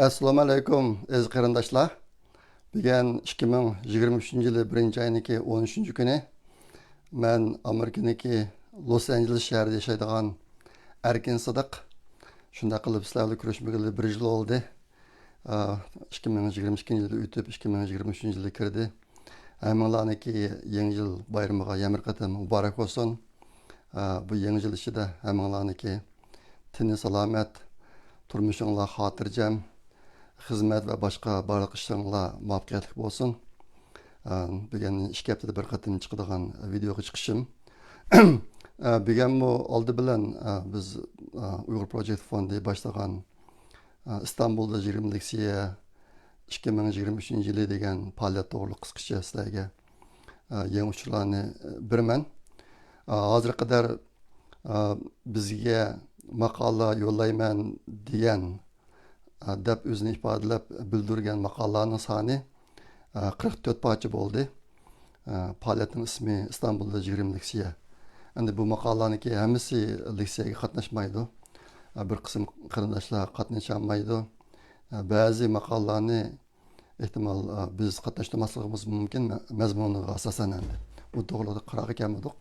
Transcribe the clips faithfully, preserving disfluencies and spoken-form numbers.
ئەسسالامۇ ئەلەيكۇم، ئەزىز قېرىنداشلار. بۈگۈن ئىككى مىڭ يىگىرمە ئۈچىنچى يىلى بىرىنچى ئاينىڭكى ئون ئۈچىنچى كۈنى. مەن ئامېرىكىنىڭكى لوس ئانژېلېس شەھىرىدە ياشايدىغان ئەركىن سىدىق. شۇنداق قىلىپ سىلەر بىلەن كۆرۈشمىگىلى بىر يىل بولدى. ئىككى مىڭ يىگىرمە ئىككىنچى يىلى ئۆتۈپ، ئىككى مىڭ يىگىرمە ئۈچىنچى يىلى كىردى. ھەممىڭلارنىڭكى يېڭى يىل بايرىمىغا يەنە بىر قېتىم مۇبارەك بولسۇن. ئە، بۇ يېڭى يىل ئىچىدە ھەممىڭلارنىڭكى تېنى سالامەت، تۇرمۇشۇڭلار خاتىرجەم، خىزمەت ۋە باشقا بارلىق ئىشلىرىڭلار مۇۋەپپەقىيەتلىك بولسۇن. ئە، بۈگۈن ئىككى ھەپتىدە بىر قېتىم چىقىدىغان ۋىدېئوغا چىقىشىم. ئە، بۈگۈنمۇ ئالدى بىلەن، ئە، بىز، ئە، ئۇيغۇر پروجېكت فوندى باشلىغان ئىستانبۇلدا يىگىرمە لېكسىيە ئىككى مىڭ يىگىرمە ئۈچىنچى يىلى دېگەن پائالىيەت توغرۇلۇق قىسقىچە سىلەرگە يېڭى ئۇچۇرلارنى بېرىمەن. ھازىرغا قەدەر بىزگە ماقالە يوللايمەن دېگەن، دەپ ئۆزىنى ئىپادىلەپ بىلدۈرگەن ماقالىلارنىڭ سانى قىرىق تۆت پارچە بولدى. پائالىيەتنىڭ ئىسمى ئىستانبۇلدا يىگىرمە لېكسىيە. ئەمدى بۇ ماقالىلەرنىڭكى ھەممىسى لېكسىيەگە قاتناشمايدۇ. بىر قىسىم قېرىنداشلار قاتنىشالمايدۇ. بەزى ماقالىلەرنى ئېھتىمال بىز قاتناشتۇرماسلىقىمىز مۇمكىن مە-، مەزمۇنىغا ئاساسەن ئەمدى. ئۇ توغرىلىق قارارغا كەلمىدۇق.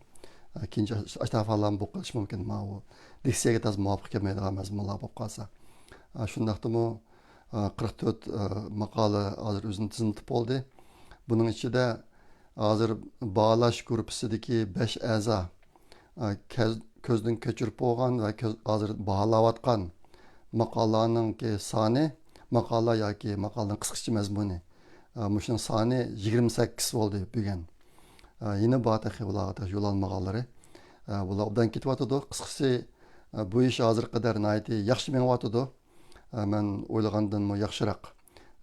كېيىنچە ئاشتافالام بولۇپ قېلىشى مۇمكىن. ماۋۇ لېكسىيەگە تازا مۇۋاپىق كەلمەيدىغان مەزمۇنلار بولۇپ قالسا. شۇنداقتىمۇ قىرىق تۆت ماقالە ھازىر ئۆزىنى تىزىملىتىپ بولدى. بۇنىڭ ئىچىدە ھازىر باھالاش گۇرۇپپىسىدىكى بەش ئەزا، كەز-، كۆزدىن كۆچۈرۈپ بولغان ۋە كۆز-، ھازىر باھالاۋاتقان ماقالىنىڭكى سانى، ماقالە ياكى ماقالىنىڭ قىسقىچە مەزمۇنى، مۇشۇنىڭ سانى يىگىرمە سەككىز بولدى بۈگۈن. يەنە بار تېخى ئۇلارغا تېخى يوللانمىغانلىرى. بۇلار ئوبدان كېتىۋاتىدۇ. قىسقىسى، بۇ ئىش ھازىرغا قەدەر ناھايىتى ياخشى مېڭىۋاتىدۇ. ئە، مەن ئويلىغاندىنمۇ ياخشىراق.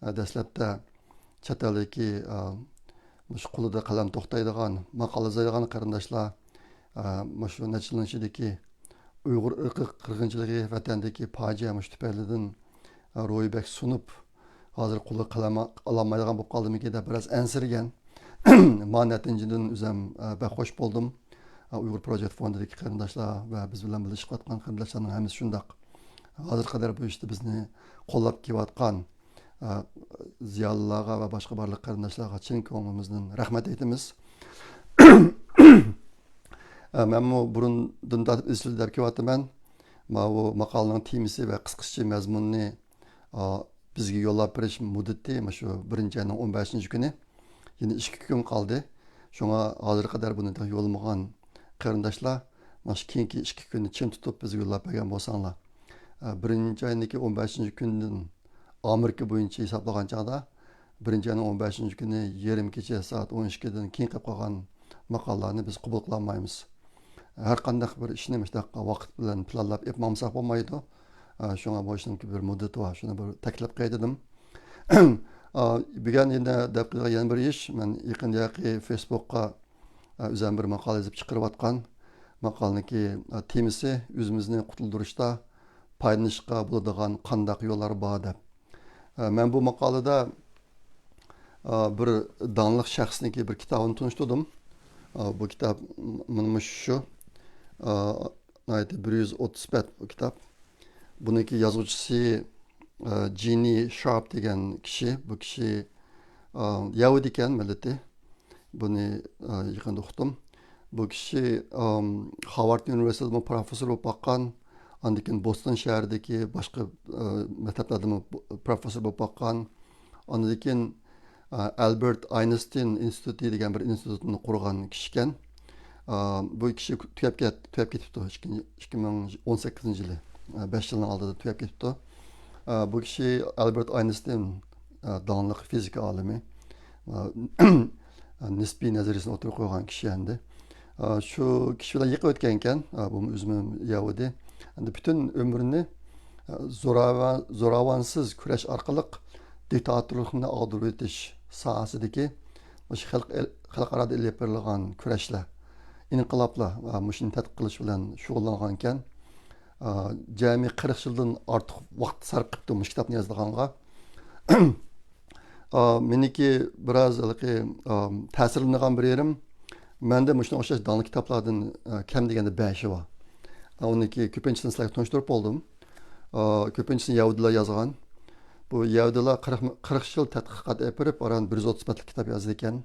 ئە، دەسلەپتە چەت ئەلدىكى، ئە، مۇشۇ قولىدا قەلەم توختايدىغان، ماقالە يازىدىغان قېرىنداشلار، ئە، مۇشۇ نەچچە يىلنىڭ ئىچىدىكى ئۇيغۇر ئىرقىي قىرغىنچىلىقى، ۋەتەندىكى پاجىئە مۇشۇ تۈپەيلىدىن، ئە، روھى بەك سۇنۇپ، ھازىر قولىغا قەلەم ئالالمايدىغان بولۇپ قالدىمىكىن دەپ بىراز ئەنسىرىگەن. ما نەتىجىدىن ئۆزۈم، ئە، بەك خوش بولدۇم. ئۇيغۇر پروجېكت فوندىدىكى قېرىنداشلار ۋە بىز بىلەن بىللە ئىش قىلىۋاتقان قېرىنداشلارنىڭ ھەممىسى شۇنداق. ھازىرغا قەدەر بۇ ئىشتا بىزنى قوللاپ كېلىۋاتقان، ئە، زىيالىيلارغا ۋە باشقا بارلىق قېرىنداشلارغا چىن كۆڭلىمىزدىن رەھمەت ئېيتىمىز. ئە، مەنمۇ بۇرۇندىن تارتىپ ئىزچىل دەپ كېلىۋاتىمەن. ماۋۇ ماقالىنىڭ تېمىسى ۋە قىسقىچە مەزمۇنىنى، ئا، بىزگە يوللاپ بېرىش مۇددىتى مۇشۇ بىرىنچى ئاينىڭ ئون بەشىنچى كۈنى. يەنە ئىككى كۈن قالدى. شۇڭا ھازىرغا قەدەر بۇنى تېخى يوللىمىغان قېرىنداشلار، مانا شۇ كېيىنكى ئىككى كۈننى چىڭ تۇتۇپ بىزگە يوللاپ بەرگەن بولساڭلار. ئە، بىرىنچى ئاينىڭكى ئون بەشىنچى كۈنىدىن ئامېرىكا بويىچە ھېسابلىغان چاغدا، بىرىنچى ئاينىڭ ئون بەشىنچى كۈنى يېرىم كېچە سائەت ئون ئىككىدىن كېيىن قېلىپ قالغان ماقالىلارنى بىز قوبۇل قىلالمايمىز. ھەر قانداق بىر ئىشنى مۇشۇنداق ۋاقىت بىلەن پىلانلاپ ئېلىپ ماڭمىساق بولمايدۇ. ئە، شۇڭا بۇ ئىشنىڭكى بىر مۇددىتى بار. شۇنى بىر تەكىتلەپ قوياي دېدىم. ئا، بۈگۈن يەنە دەپ قويىدىغان يەنە بىر ئىش، مەن يېقىندا ياقى فېيسبۇكقا، ئا، ئۆزۈم بىر ماقالە يېزىپ چىقىرىۋاتقان. ماقالىنىڭكى، ئا، تېمىسى ئۆزىمىزنى قۇتۇلدۇرۇشتا پايدىلىنىشقا بولىدىغان قانداق يوللار بار دەپ. ئا، مەن بۇ ماقالىدە، ئا، بىر داڭلىق شەخسنىڭكى بىر كىتابىنى تونۇشتۇردۇم. ئا، بۇ كىتاب م-، مانا مۇشۇ شۇ. ئا، ناھايىتى بىر يۈز ئوتتۇز بەت بۇ كىتاب. بۇنىڭكى يازغۇچىسى، ئە، جېنى شارپ دېگەن كىشى. بۇ كىشى، ئە، يەھۇدىيكەن مىللىتى. بۇنى، ئە، يېقىندا ئۇقتۇم. بۇ كىشى، ئەم، خارۋارد ئۇنىۋېرسىتېتىدىمۇ پروفېسسور بولۇپ باققان. ئاندىن كېيىن بوستون شەھىرىدىكى باشقا، ئە، مەكتەپلەردىمۇ پروفېسسور بولۇپ باققان. ئاندىن كېيىن، ئە، ئەلبېرت ئاينشتىن ئىنستىتۇتى دېگەن بىر ئىنستىتۇتنى قۇرغان كىشىكەن. ئە، بۇ كىشى تۈگەپ كەت-، تۈگەپ كېتىپتۇ. ئىككى، ئىككى مىڭ ئون سەككىزىنچى يىلى، ئە، بەش يىلنىڭ ئالدىدا تۈگەپ كېتىپتۇ. ئە، بۇ كىشى ئەلبېرت ئاينشتىن، ئە، داڭلىق فىزىكا ئالىمى. ئە، نىسپىي نەزەرىيىسىنى ئوتتۇرىغا قويغان كىشى ئەمدى. ئە، شۇ كىشى بىلەن يېقىن ئۆتكەنكەن. ئە، بۇمۇ ئۆزىمۇ يەھۇدىي. ئەمدى پۈتۈن ئۆمرىنى، ئە، زوراۋان-، زوراۋانسىز كۈرەش ئارقىلىق دىكتاتورلۇقنى ئاغدۇرۇۋېتىش ساھەسىدىكى مۇشۇ خەلق-، خەلقئارادا ئېلىپ بېرىلغان كۈرەشلەر، ئىنقىلابلار ۋە مۇشۇنى تەتقىق قىلىش بىلەن شۇغۇللانغانىكەن. ئا، جەمئىي قىرىق يىلدىن ئارتۇق ۋاقىت سەرپ قىپتۇ مۇشۇ كىتابنى يازىدىغانغا. ئا، مېنىڭكى بىراز ھېلىقى، ئا، تەسىرلىنىدىغان بىر يېرىم، مەندە مۇشۇنىڭغا ئوخشاش داڭلىق كىتابلاردىن، ئا، كەم دېگەندە بەشى بار. ئا، ئۇنىڭكى كۆپىنچىسىنى سىلەرگە تونۇشتۇرۇپ بولدۇم. ئا، كۆپىنچىسىنى يەھۇدىيلار يازغان. بۇ يەھۇدىيلار قىرىق، قىرىق يىل تەتقىقات ئېلىپ بېرىپ، ئاران بىر يۈز ئوتتۇز بەتلىك كىتاب يازىدىكەن.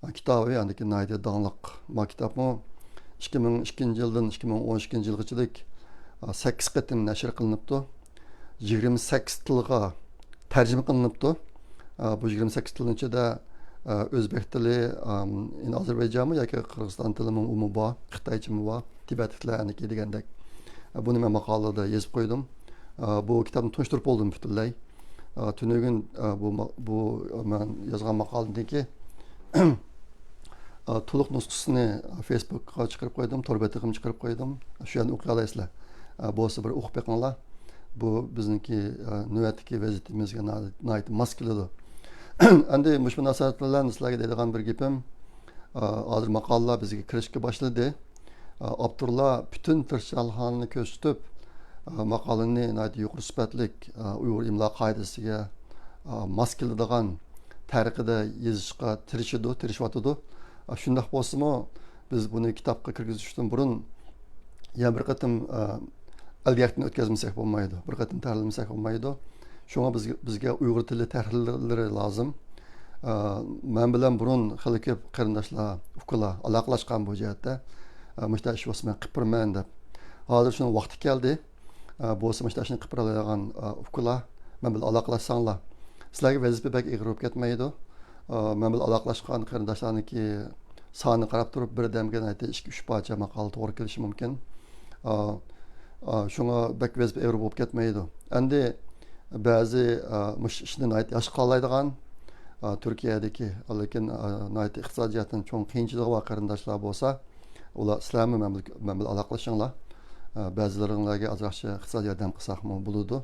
كىتابى ئاندىكى ناھايىتى داڭلىق. ما كىتابمۇ ئىككى مىڭ ئىككىنچى يىلدىن ئىككى مىڭ ئون ئىككىنچى يىلغىچىلىك سەككىز قېتىم نەشر قىلىنىپتۇ. يىگىرمە سەككىز تىلغا تەرجىمە قىلىنىپتۇ. بۇ يىگىرمە سەككىز تىلنىڭ ئىچىدە ئۆزبېك تىلى، ئازەربەيجانمۇ ياكى قىرغىزىستان تىلىمۇ ئۇمۇ بار، خىتايچىمۇ بار، تىبەتلىكلەرنىڭكى دېگەندەك. بۇنى مەن ماقالىدە يېزىپ قويدۇم. بۇ كىتابنى تونۇشتۇرۇپ بولدۇم پۈتۈنلەي. تۈنۈگۈن بۇ، بۇ مەن يازغان ماقالىدىكى تولۇق نۇسخىسىنى فېيسبۇكقا چىقىرىپ قويدۇم، تور بېتىگىمۇ چىقىرىپ قويدۇم. شۇ يەردىن ئوقۇيالايسىلەر. بولسا بىر ئوقۇپ بېقىڭلار. بۇ بىزنىڭكى نۆۋەتتىكى ۋەزىيىتىمىزگە ناھايىتى ماس كېلىدۇ. ئەمدى مۇشۇ مۇناسىۋەت بىلەن سىلەرگە دەيدىغان بىر گېپىم، ھازىر ماقالىلار بىزگە كىرىشكە باشلىدى. ئاپتورلار پۈتۈن تىرىشچانلىقلارنى كۆرسىتىپ، ماقالىنى ناھايىتى يۇقىرى سۈپەتلىك، ئۇيغۇر ئىملا قائىدىسىگە ماس كېلىدىغان تەرىقىدە يېزىشقا تىرىشىدۇ، تىرىشىۋاتىدۇ. شۇنداق بولسىمۇ، بىز بۇنى كىتابقا كىرگۈزۈشتىن بۇرۇن يەنە بىر قېتىم ئەلگەكتىن ئۆتكۈزمىسەك بولمايدۇ، بىر قېتىم تەھرىرلىمىسەك بولمايدۇ. شۇڭا بىز، بىزگە ئۇيغۇر تىلى تەھرىرلىرى لازىم. مەن بىلەن بۇرۇن خېلى كۆپ قېرىنداشلار، ئۇكىلار ئالاقىلاشقان بۇ جەھەتتە. مۇشۇنداق ئىش بولسا مەن قىلىپ بېرىمەن دەپ. ھازىر شۇنىڭ ۋاقتى كەلدى. بولسا مۇشۇنداق ئىشنى قىلىپ بېرەلەيدىغان ئۇكىلار مەن بىلەن ئالاقىلاشساڭلار. سىلەرگە ۋەزىپە بەك ئېغىر بولۇپ كەتمەيدۇ. مەن بىلەن ئالاقىلاشقان قېرىنداشلارنىڭكى سانىنى قاراپ تۇرۇپ، بىردەمگە ناھايىتى ئىككى، ئۈچ پارچە ماقالە توغرا كېلىشى مۇمكىن. شۇڭا بەك ۋەزىپە ئېغىر بولۇپ كەتمەيدۇ. ئەمدى بەزى مۇشۇ ئىشنى ناھايىتى ياخشى قىلالايدىغان، تۈركىيەدىكى، لېكىن ناھايىتى ئىقتىسادىي جەھەتتىن چوڭ قىيىنچىلىقى بار قېرىنداشلار بولسا، ئۇلار سىلەرمۇ مەن بىلەن، مەن بىلەن ئالاقىلىشىڭلار. بەزىلىرىڭلارغا ئازراقچە ئىقتىسادىي ياردەم قىلساقمۇ بولىدۇ.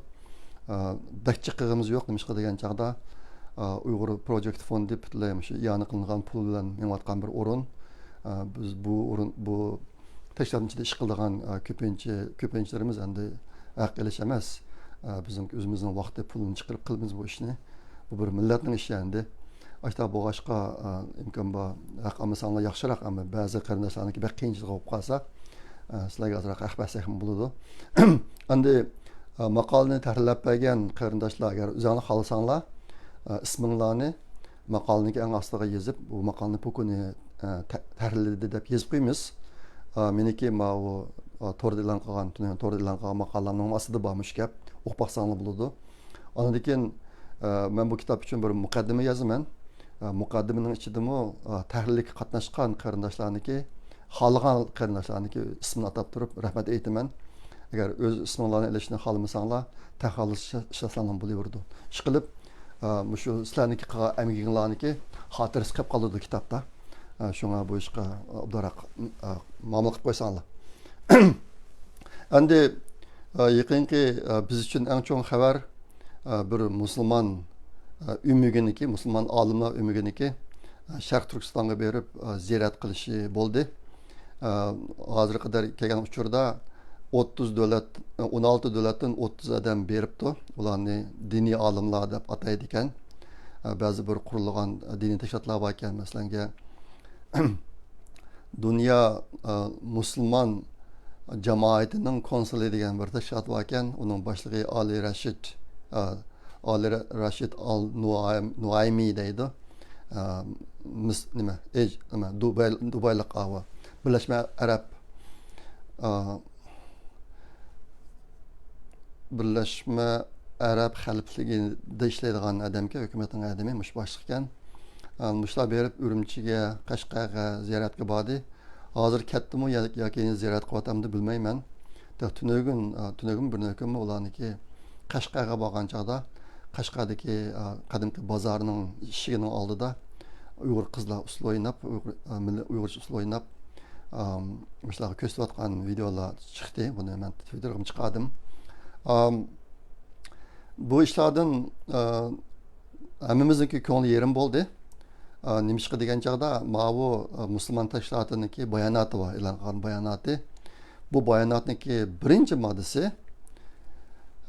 بەك جىقىغىمىز يوق، نېمىشقا دېگەن چاغدا، ئۇيغۇر پروجېكت فوندى پۈتۈنلەي مۇشۇ ئىئانە قىلىنغان پۇل بىلەن مېڭىۋاتقان بىر ئورۇن. بىز بۇ ئورۇن، بۇ تەشكىلاتنىڭ ئىچىدە ئىش قىلىدىغان، ئە، كۆپىنچە، كۆپىنچىلىرىمىز ئەمدى ھەق ئېلىش ئەمەس. ئە، بىزنىڭ ئۆزىمىزنىڭ ۋاقتى، پۇلىنى چىقىرىپ قىلىمىز بۇ ئىشنى. بۇ بىر مىللەتنىڭ ئىشى ئەمدى. ئاشۇنداق بولغاچقا، ئە، ئىمكان بار، ھەق ئالمىساڭلار ياخشىراق، ئەمما بەزى قېرىنداشلارنىڭكى بەك قىيىنچىلىقى بولۇپ قالسا، ئە، سىلەرگە ئازراق ھەق بەرسەكمۇ بولىدۇ. ئەمدى، ئە، ماقالىنى تەھرىرلەپ بەرگەن قېرىنداشلار، ئەگەر ئۆزۈڭلار خالىساڭلار، ئە، ئىسمىڭلارنى ماقالىنىڭكى ئەڭ ئاستىغا يېزىپ، بۇ ماقالىنى پۇكۇنى، ئە، تە-، تەھرىرلىدى دەپ يېزىپ قويىمىز. ئا، مېنىڭكى ماۋۇ، ئا، توردا ئېلان قىلغان، توردا ئېلان قىلغان ماقالىلەرنىڭ ئاستىدا بار مۇشۇ گەپ. ئوقۇپ باقساڭلار بولىدۇ. ئاندىن كېيىن، ئا، مەن بۇ كىتاب ئۈچۈن بىر مۇقەددىمە يازىمەن. ئا، مۇقەددىمىنىڭ ئىچىدىمۇ، ئا، تەھرىرلىككە قاتناشقان قېرىنداشلارنىڭكى، خالىغان قېرىنداشلارنىڭكى ئىسمىنى ئاتاپ تۇرۇپ رەھمەت ئېيتىمەن. ئەگەر ئۆز ئىسمىڭلارنى ئېلىشنى خالىمىساڭلار، تەخەللۇس ئىشلىساڭلار بولۇۋېرىدۇ. ئىشقىلىپ، ئا، مۇشۇ سىلەرنىڭكى قىلغان ئەمگىكىڭلارنىڭكى خاتىرىسى قېلىپ قالىدۇ كىتابتا. ئا، شۇڭا بۇ ئىشقا ئوبدانراق، ئا، مۇئامىلە قىلىپ قويساڭلار. ئەمدى، ئا، يېقىنقى، ئا، بىز ئۈچۈن ئەڭ چوڭ خەۋەر، ئا، بىر مۇسۇلمان، ئا، ئۆمىكىنىڭكى، مۇسۇلمان ئالىملار ئۆمىكىنىڭكى، ئا، شەرقىي تۈركىستانغا بېرىپ، ئا، زىيارەت قىلىشى بولدى. ئا، ھازىرغا قەدەر كەلگەن ئۇچۇردا ئوتتۇز دۆلەت، ئون ئالتە دۆلەتتىن ئوتتۇز ئادەم بېرىپتۇ. ئۇلارنى دىنىي ئالىملار دەپ ئاتايدىكەن. بەزى بىر قۇرۇلغان دىنىي تەشكىلاتلار باركەن، مەسىلەنگە، دۇنيا، ئە، مۇسۇلمان جامائىتىنىڭ كونسۇلى دېگەن بىر تەشكىلات باركەن. ئۇنىڭ باشلىقى ئالى رەشىد، ئە، ئالى رە-، رەشىد ئال نۇئايم-، نۇئايمى دەيدۇ. ئە، مىس-، نېمە، ئېج-، نېمە، دۇبەي، دۇبەيلىق ئاۋۇ. بىرلەشمە ئەرەب، ئە، بىرلەشمە ئەرەب خەلىپىلىكىدە ئىشلەيدىغان ئادەمكەن، ھۆكۈمەتنىڭ ئادىمى، مۇشۇ باشلىقكەن. ئە، مۇشۇلار بېرىپ ئۈرۈمچىگە، قەشقەرگە زىيارەتكە باردى. ھازىر كەتتىمۇ يا-، ياكى زىيارەت قىلىۋاتامدۇ بىلمەيمەن. تۈنۈگۈن، ئە، تۈنۈگۈن بىر كۈنمۇ ئۇلارنىڭكى قەشقەرگە بارغان چاغدا، قەشقەردىكى، ئە، قەدىمكى بازارنىڭ ئىشىكىنىڭ ئالدىدا ئۇيغۇر قىزلار ئۇسسۇل ئويناپ، ئۇيغۇر، ئە، مىللىي ئۇيغۇرچە ئۇسسۇل ئويناپ، ئام، مۇشۇلارغا كۆرسىتىۋاتقان ۋىدېئولار چىقتى. بۇنى مەن تىۋىتتېرغىمۇ چىقاردىم. ئام، بۇ ئىشلاردىن، ئە، ھەممىمىزنىڭكى كۆڭلى يېرىم بولدى. ئە، نېمىشقا دېگەن چاغدا ماۋۇ، ئە، مۇسۇلمان تەشكىلاتىنىڭكى باياناتى بار، ئېلان قىلغان باياناتى. بۇ باياناتنىڭكى بىرىنچى ماددىسى،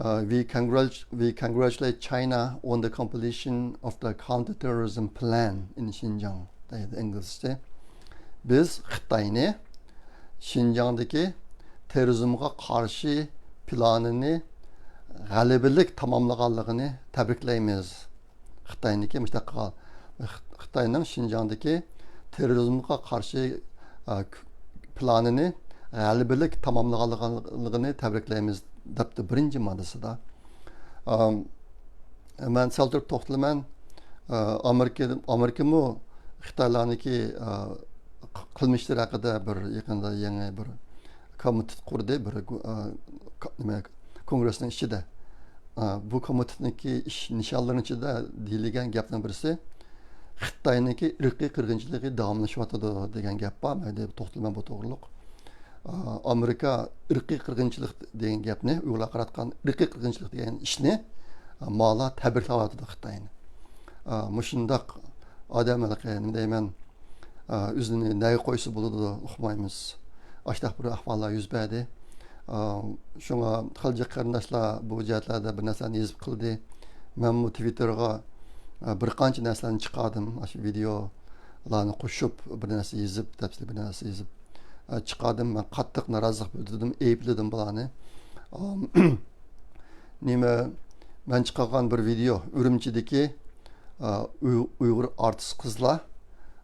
ئە، "We congrat-, we congratulate China on the completion of the counter-terrorism plan in Xinjiang" دەيدۇ ئىنگلىزچە. "بىز خىتاينى شىنجاڭدىكى تېررورىزمغا قارشى پىلانىنى غەلىبىلىك تاماملىغانلىقىنى تەبرىكلەيمىز. خىتاينىڭكى مۇشۇنداق قىلغان، خىتاينىڭ شىنجاڭدىكى تېررورىزمغا قارشى، ئا، پىلانىنى غەلىبىلىك تاماملىغانلىقىنى تەبرىكلەيمىز، دەپتۇ بىرىنچى ماددىسىدا. ئام، مەن سەل تۇرۇپ توختىلىمەن. ئا، ئامېرىكا، ئامېرىكىمۇ خىتايلارنىڭكى، ئا، قىلمىشلىرى ھەققىدە بىر يېقىندا يېڭى بىر كومىتېت قۇردى، بىر، ئا، نېمە، كونگرېسنىڭ ئىچىدە. ئا، بۇ كومىتېتنىڭكى ئىش نىشانلىرىنىڭ ئىچىدە دېيىلگەن گەپنىڭ بىرسى، خىتاينىڭكى ئىرقىي قىرغىنچىلىقى داۋاملىشىۋاتىدۇ دېگەن گەپ بار. مەن توختىلىمەن بۇ توغرىلىق. ئا، ئامېرىكا ئىرقىي قىرغىنچىلىق دېگەن گەپنى، ئۇيغۇرلارغا قاراتقان ئىرقىي قىرغىنچىلىق دېگەن ئىشنى، ئا، مالا تەبرىكلەۋاتىدۇ خىتاينى. ئا، مۇشۇنداق ئادەم ھېلىقى، نېمە دەيمەن، ئا، ئۆزىنى نەگە قويسا بولىدۇ، ئۇقمايمىز. ئاشتاق بىر ئەھۋاللار يۈز بەردى. ئا، شۇڭا خەلجى قېرىنداشلار بۇ جەھەتلەردە بىر نەرسىلەرنى يېزىپ قىلدى. مەنمۇ تىۋىتتېرغا، ئا، بىر قانچە نەرسىلەرنى چىقاردىم. ئاشۇ ۋىدېئولارنى قوشۇپ، بىر نەرسە يېزىپ، تەپسىلىي بىر نەرسە يېزىپ، ئا، چىقاردىم. مەن قاتتىق نارازىلىق بىلدۈردۈم، ئەيىبلىدىم بۇلارنى. ئام، نېمە، مەن چىقارغان بىر ۋىدېئو، ئۈرۈمچىدىكى، ئا، ئۇي-، ئۇيغۇر ئارتىس قىزلار،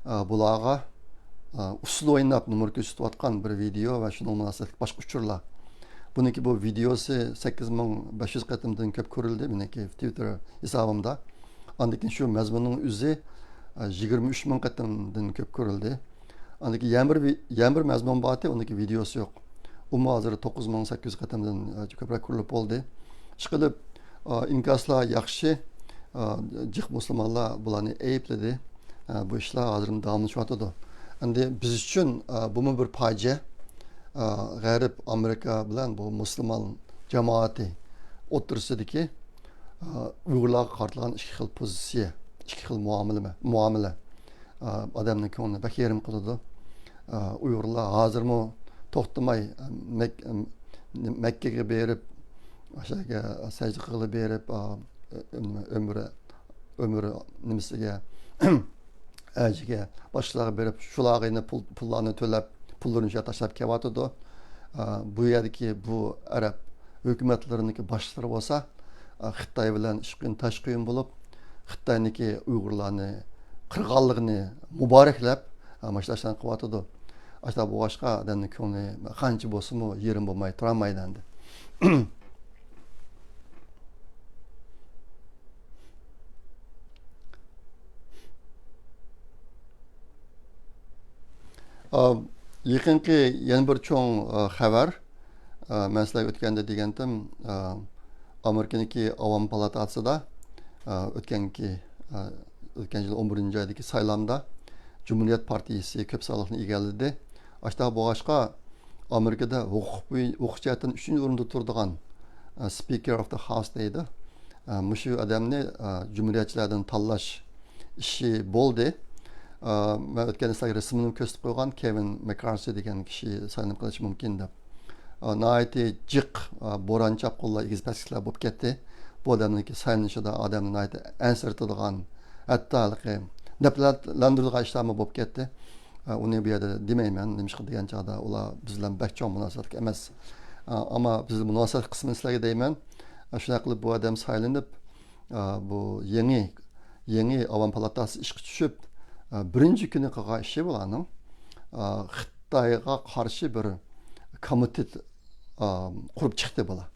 ئا، بۇلارغا، ئا، ئۇسسۇل ئويناپ نومۇر كۆرسىتىۋاتقان بىر ۋىدېئو ۋە شۇنىڭ مۇناسىۋەتلىك باشقا ئۇچۇرلار. بۇنىڭكى بۇ ۋىدېئوسى سەككىز مىڭ بەش يۈز قېتىمدىن كۆپ كۆرۈلدى مېنىڭكى تىۋىتتېر ھېسابىمدا. ئاندىن كېيىن شۇ مەزمۇننىڭ ئۆزى، ئا، يىگىرمە ئۈچ مىڭ قېتىمدىن كۆپ كۆرۈلدى. ئاندىن كېيىن يەنە بىر ۋى-، يەنە بىر مەزمۇن بارتى، ئۇنىڭكى ۋىدېئوسى يوق. ئۇمۇ ھازىر توققۇز مىڭ سەككىز يۈز قېتىمدىن، ئە، كۆپرەك كۆرۈلۈپ بولدى. ئىشقىلىپ، ئا، ئىنكاسلار ياخشى، ئا، جىق مۇسۇلمانلار بۇلارنى ئەيىبلىدى. ئا، بۇ ئىشلار ھازىرمۇ داۋاملىشىۋاتىدۇ. ئەمدى بىز ئۈچۈن، ئا، بۇمۇ بىر پاجىئە. ئا، غەرب، ئامېرىكا بىلەن بۇ مۇسۇلمان جامائىتى ئوتتۇرىسىدىكى، ئا، ئۇيغۇرلارغا قارىتىلغان ئىككى خىل پوزىتسىيە، ئىككى خىل مۇئامىلە، مۇئامىلە. ئا، ئادەمنىڭ كۆڭلىنى بەك يېرىم قىلىدۇ. ئا، ئۇيغۇرلار ھازىرمۇ توختىماي، ئا، مەك-، ئەم، مەككىگە بېرىپ، ئاشۇ يەرگە سەجدە قىلغىلى بېرىپ، ئا، ئۆ-، ئۆمرە، ئۆمرە نېمىسىگە، ھەجگە، باشقىلارغا بېرىپ، شۇلارغا يەنە پۇل، پۇللارنى تۆلەپ، پۇللىرىنى شۇ يەرگە تاشلاپ كېلىۋاتىدۇ. ئا، بۇ يەردىكى بۇ ئەرەب ھۆكۈمەتلىرىنىڭكى باشلىرى بولسا، ئا، خىتاي بىلەن ئىشقىن تاشقىن بولۇپ، خىتاينىڭكى ئۇيغۇرلارنى قىرغانلىقىنى مۇبارەكلەپ، ئا، مۇشۇ ئىشلارنى قىلىۋاتىدۇ. ئاشۇنداق بولغاچقا، ئادەمنىڭ كۆڭلى قانچە بولسىمۇ يېرىم بولماي تۇرالمايدۇ ئەمدى. ئا، يېقىنقى يەنە بىر چوڭ، ئا، خەۋەر. ئا، مەن سىلەرگە ئۆتكەندە دېگەنتىم، ئا، ئامېرىكىنىڭكى ئاۋام پالاتاسىدا، ئا، ئۆتكەنكى، ئا، ئۆتكەن يىل ئون بىرىنچى ئايدىكى سايلامدا جۇمھۇرىيەت پارتىيىسى كۆپ سانلىقنى ئىگىلىدى. ئاشۇنداق بولغاچقا، ئامېرىكىدا ھوقۇق بوي-، ھوقۇق جەھەتتىن ئۈچىنچى ئورۇندا تۇرىدىغان، ئا، Speaker of the House دەيدۇ. ئا، مۇشۇ ئادەمنى، ئا، جۇمھۇرىيەتچىلەردىن تاللاش ئىشى بولدى. ئا، مەن ئۆتكەندە سىلەرگە رەسىمىنى كۆرسىتىپ قويغان، كېۋىن مەككارسى دېگەن كىشى سايلام قىلىشى مۇمكىن دەپ. ئا، ناھايىتى جىق، ئا، بوران چاپقۇنلار، ئېگىز پەسلىكلەر بولۇپ كەتتى. بۇ ئادەمنىڭكى سايلىنىشىدا ئادەمنى ناھايىتى ئەنسىرىتىدىغان، ھەتتا ھېلىقى نەپرەتلەندۈرىدىغان ئىشلارمۇ بولۇپ كەتتى. ئا، ئۇنى بۇ يەردە دېمەيمەن، نېمىشقا دېگەن چاغدا ئۇلار بىز بىلەن بەك چوڭ مۇناسىۋەتلىك ئەمەس. ئا، ئەمما بىز مۇناسىۋەتلىك قىسمىنى سىلەرگە دەيمەن. ئا، شۇنداق قىلىپ بۇ ئادەم سايلىنىپ، ئا، بۇ يېڭى، يېڭى ئاۋام پالاتاسى ئىشقا چۈشۈپ، ئا، بىرىنچى كۈنى قىلغان ئىشى بۇلارنىڭ، ئا، خىتايغا قارشى بىر كومىتېت، ئا، قۇرۇپ چىقتى بۇلار.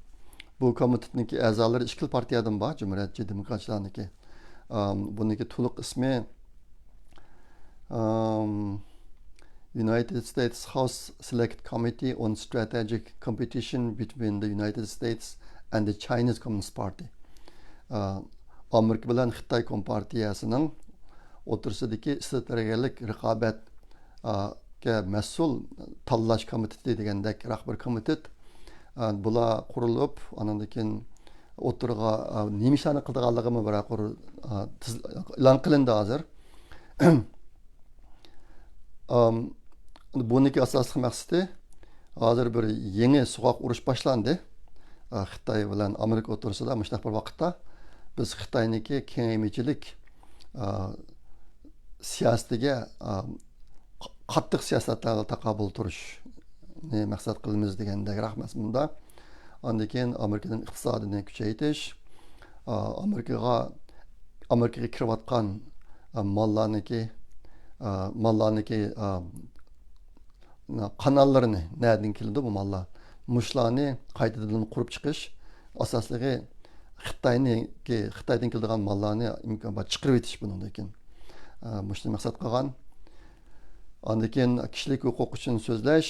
بۇ كومىتېتنىڭكى ئەزالىرى ئىككىلا پارتىيەدىن بار، جۇمھۇرىيەتچى دېموكراتچىلارنىڭكى. ئام، بۇنىڭكى تولۇق ئىسمى، ئام، United States House Select Committee on Strategic Competition between the United States and the Chinese Communist Party. ئا، ئامېرىكا بىلەن خىتاي كومپارتىيەسىنىڭ ئوتتۇرىسىدىكى ئىستراتېگىيەلىك رىقابەت، ئا، گە مەسئۇل تاللاش كومىتېتى دېگەندەك راق بىر كومىتېت. ئا، بۇلار قۇرۇلۇپ، ئانىڭدىن كېيىن ئوتتۇرىغا، ئا، نېمە ئىشلارنى قىلىدىغانلىقىمۇ بىر قۇر-، ئا، تىز-، ئېلان قىلىندى ھازىر. ئام، بۇنىڭكى ئاساسلىق مەقسىتى، ھازىر بىر يېڭى سوغۇق ئۇرۇش باشلاندى. ئا، خىتاي بىلەن ئامېرىكا ئوتتۇرىسىدا مۇشۇنداق بىر ۋاقىتتا بىز خىتاينىڭكى كېڭەيمىچىلىك، ئا، سىياسىتىگە، ئا، قاتتىق سىياسەتلەرگە تاقابىل تۇرۇشنى مەقسەت قىلىمىز دېگەندەكرەك مەزمۇندا. ئاندىن كېيىن ئامېرىكىنىڭ ئىقتىسادىنى كۈچەيتىش، ئا، ئامېرىكىغا، ئامېرىكىغا كىرىۋاتقان، ئا، ماللارنىكى، ئا، ماللارنىكى، ئا، قاناللىرىنى، نەدىن كېلىدۇ بۇ ماللار؟ مۇشۇلارنى قايتىدىن قۇرۇپ چىقىش، ئاساسلىقى خىتاينىڭكى، خىتايدىن كېلىدىغان ماللارنى ئىمكان بار چىقىرىۋېتىش بۇنىڭدىن كېيىن. ئا، مۇشۇنى مەقسەت قىلغان. ئاندىن كېيىن كىشىلىك ھوقۇق ئۈچۈن سۆزلەش.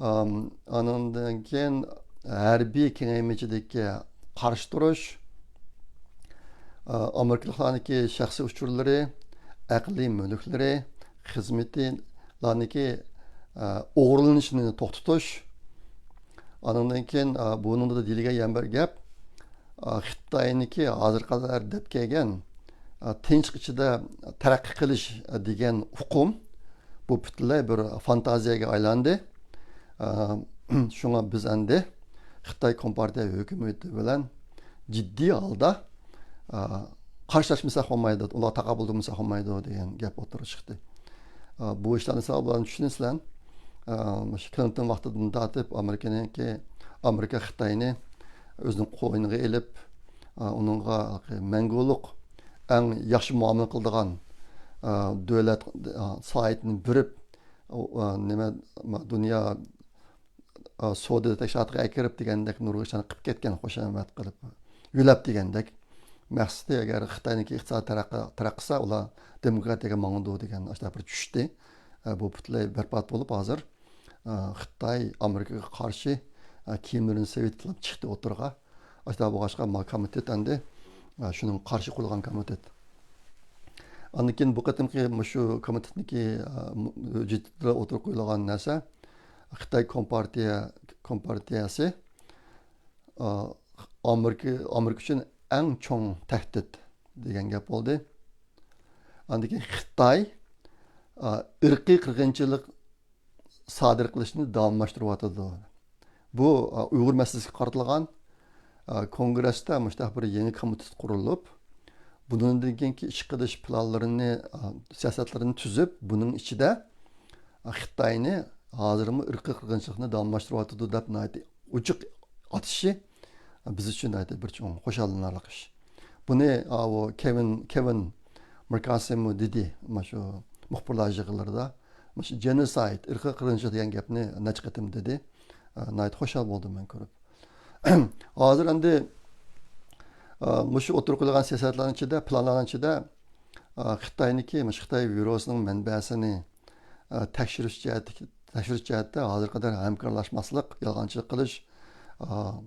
ئام، ئانىڭدىن كېيىن ھەربىي كېڭەيمىچىلىككە قارشى تۇرۇش. ئا، ئامېرىكىلىقلارنىڭكى شەخسىي ئۇچۇرلىرى، ئەقلىي مۈلۈكلىرى، خىزمىتىلارنىڭكى، ئا، ئوغرىلىنىشىنى توختىتىش. ئانىڭدىن كېيىن، ئا، بۇنىڭدا دېيىلگەن يەنە بىر گەپ، ئا، خىتاينىڭكى ھازىرغا قەدەر دەپ كەلگەن، ئا، تىنچلىق ئىچىدە تەرەققىي قىلىش، ئا، دېگەن ئۇقۇم، بۇ پۈتۈنلەي بىر فانتازىيەگە ئايلاندى. ئا، شۇڭا بىز ئەمدى خىتاي كومپارتىيە ھۆكۈمىتى بىلەن جىددىي ھالدا، ئا، قارشىلاشمىساق بولمايدۇ، ئۇلارغا تاقابىل تۇرمىساق بولمايدۇ دېگەن گەپ ئوتتۇرىغا چىقتى. ئا، بۇ ئىشلارنى سىلەر بىلەن چۈشىنىسىلەر. ئا، مۇشۇ كلىنتون ۋاقتىدىن تارتىپ ئامېرىكىنىڭكى، ئامېرىكا خىتاينى ئۆزىنىڭ قوينىغا ئېلىپ، ئا، ئۇنىڭغا مەڭگۈلۈك ئەڭ ياخشى مۇئامىلە قىلىدىغان، ئا، دۆلەت، ئا، سايىتىنى بېرىپ، ئا، نېمە، دۇنيا، ئا، سودا تەشكىلاتىغا ئەكىرىپ دېگەندەك نۇرغۇن ئىشلارنى قىلىپ كەتكەن، خۇشامەت قىلىپ، يۆلەپ دېگەندەك. مەقسىتى، ئەگەر خىتاينىڭكى ئىقتىسادى تەرەققىي، تەرەققىي قىلسا، ئۇلار دېموكراتىيەگە ماڭىدۇ دېگەن ئاشۇنداق بىر چۈشتى. ئە، بۇ پۈتۈنلەي بەربات بولۇپ، ھازىر، ئە، خىتاي ئامېرىكىغا قارشى، ئە، كىيىملىرىنى سېۋىتىپ چىقتى ئوتتۇرىغا. ئاشۇنداق بولغاچقا، ما كومىتېت ئەمدى، ئە، شۇنىڭغا قارشى قۇرۇلغان كومىتېت. ئاندىن كېيىن بۇ قېتىمقى مۇشۇ كومىتېتنىڭكى، ئە، ھۆججىتىدە ئوتتۇرىغا قويۇلغان نەرسە، خىتاي كومپارتىيە، كومپارتىيەسى، ئا، ئامېرىكا، ئامېرىكا ئۈچۈن ئەڭ چوڭ تەھدىت دېگەن گەپ بولدى. ئاندىن كېيىن خىتاي، ئا، ئىرقىي قىرغىنچىلىق سادىر قىلىشنى داۋاملاشتۇرۇۋاتىدۇ. بۇ، ئا، ئۇيغۇر مەسىلىسىگە قارىتىلغان، ئا، كونگرېستا مۇشۇنداق بىر يېڭى كومىتېت قۇرۇلۇپ، بۇنىڭدىن كېيىنكى ئىش قىلىش پىلانلىرىنى، ئا، سىياسەتلىرىنى تۈزۈپ، بۇنىڭ ئىچىدە، ئا، خىتاينى ھازىرمۇ ئىرقىي قىرغىنچىلىقنى داۋاملاشتۇرۇۋاتىدۇ دەپ ناھايىتى ئوچۇق ئاتىشى بىز ئۈچۈن ناھايىتى بىر چوڭ خۇشاللىنارلىق ئىش. بۇنى، ئاۋۇ كېۋىن، كېۋىن مىركاسىمۇ دېدى، مانا شۇ مۇخبىرلار يىغىنلىرىدا، مانا شۇ جېنوسايد، ئىرقىي قىرغىنچىلىق دېگەن گەپنى نەچچە قېتىم دېدى. ئا، ناھايىتى خۇشال بولدۇم مەن كۆرۈپ. ھازىر ئەمدى، ئا، مۇشۇ ئوتتۇرىغا قويۇلغان سىياسەتلەرنىڭ ئىچىدە، پىلانلارنىڭ ئىچىدە، ئا، خىتاينىڭكى مۇشۇ خىتاي ۋىرۇسىنىڭ مەنبەسىنى، ئا، تەكشۈرۈش جەھەتتىكى تەكشۈرۈش جەھەتتە ھازىرغا قەدەر ھەمكارلاشماسلىق، يالغانچىلىق قىلىش، ئا،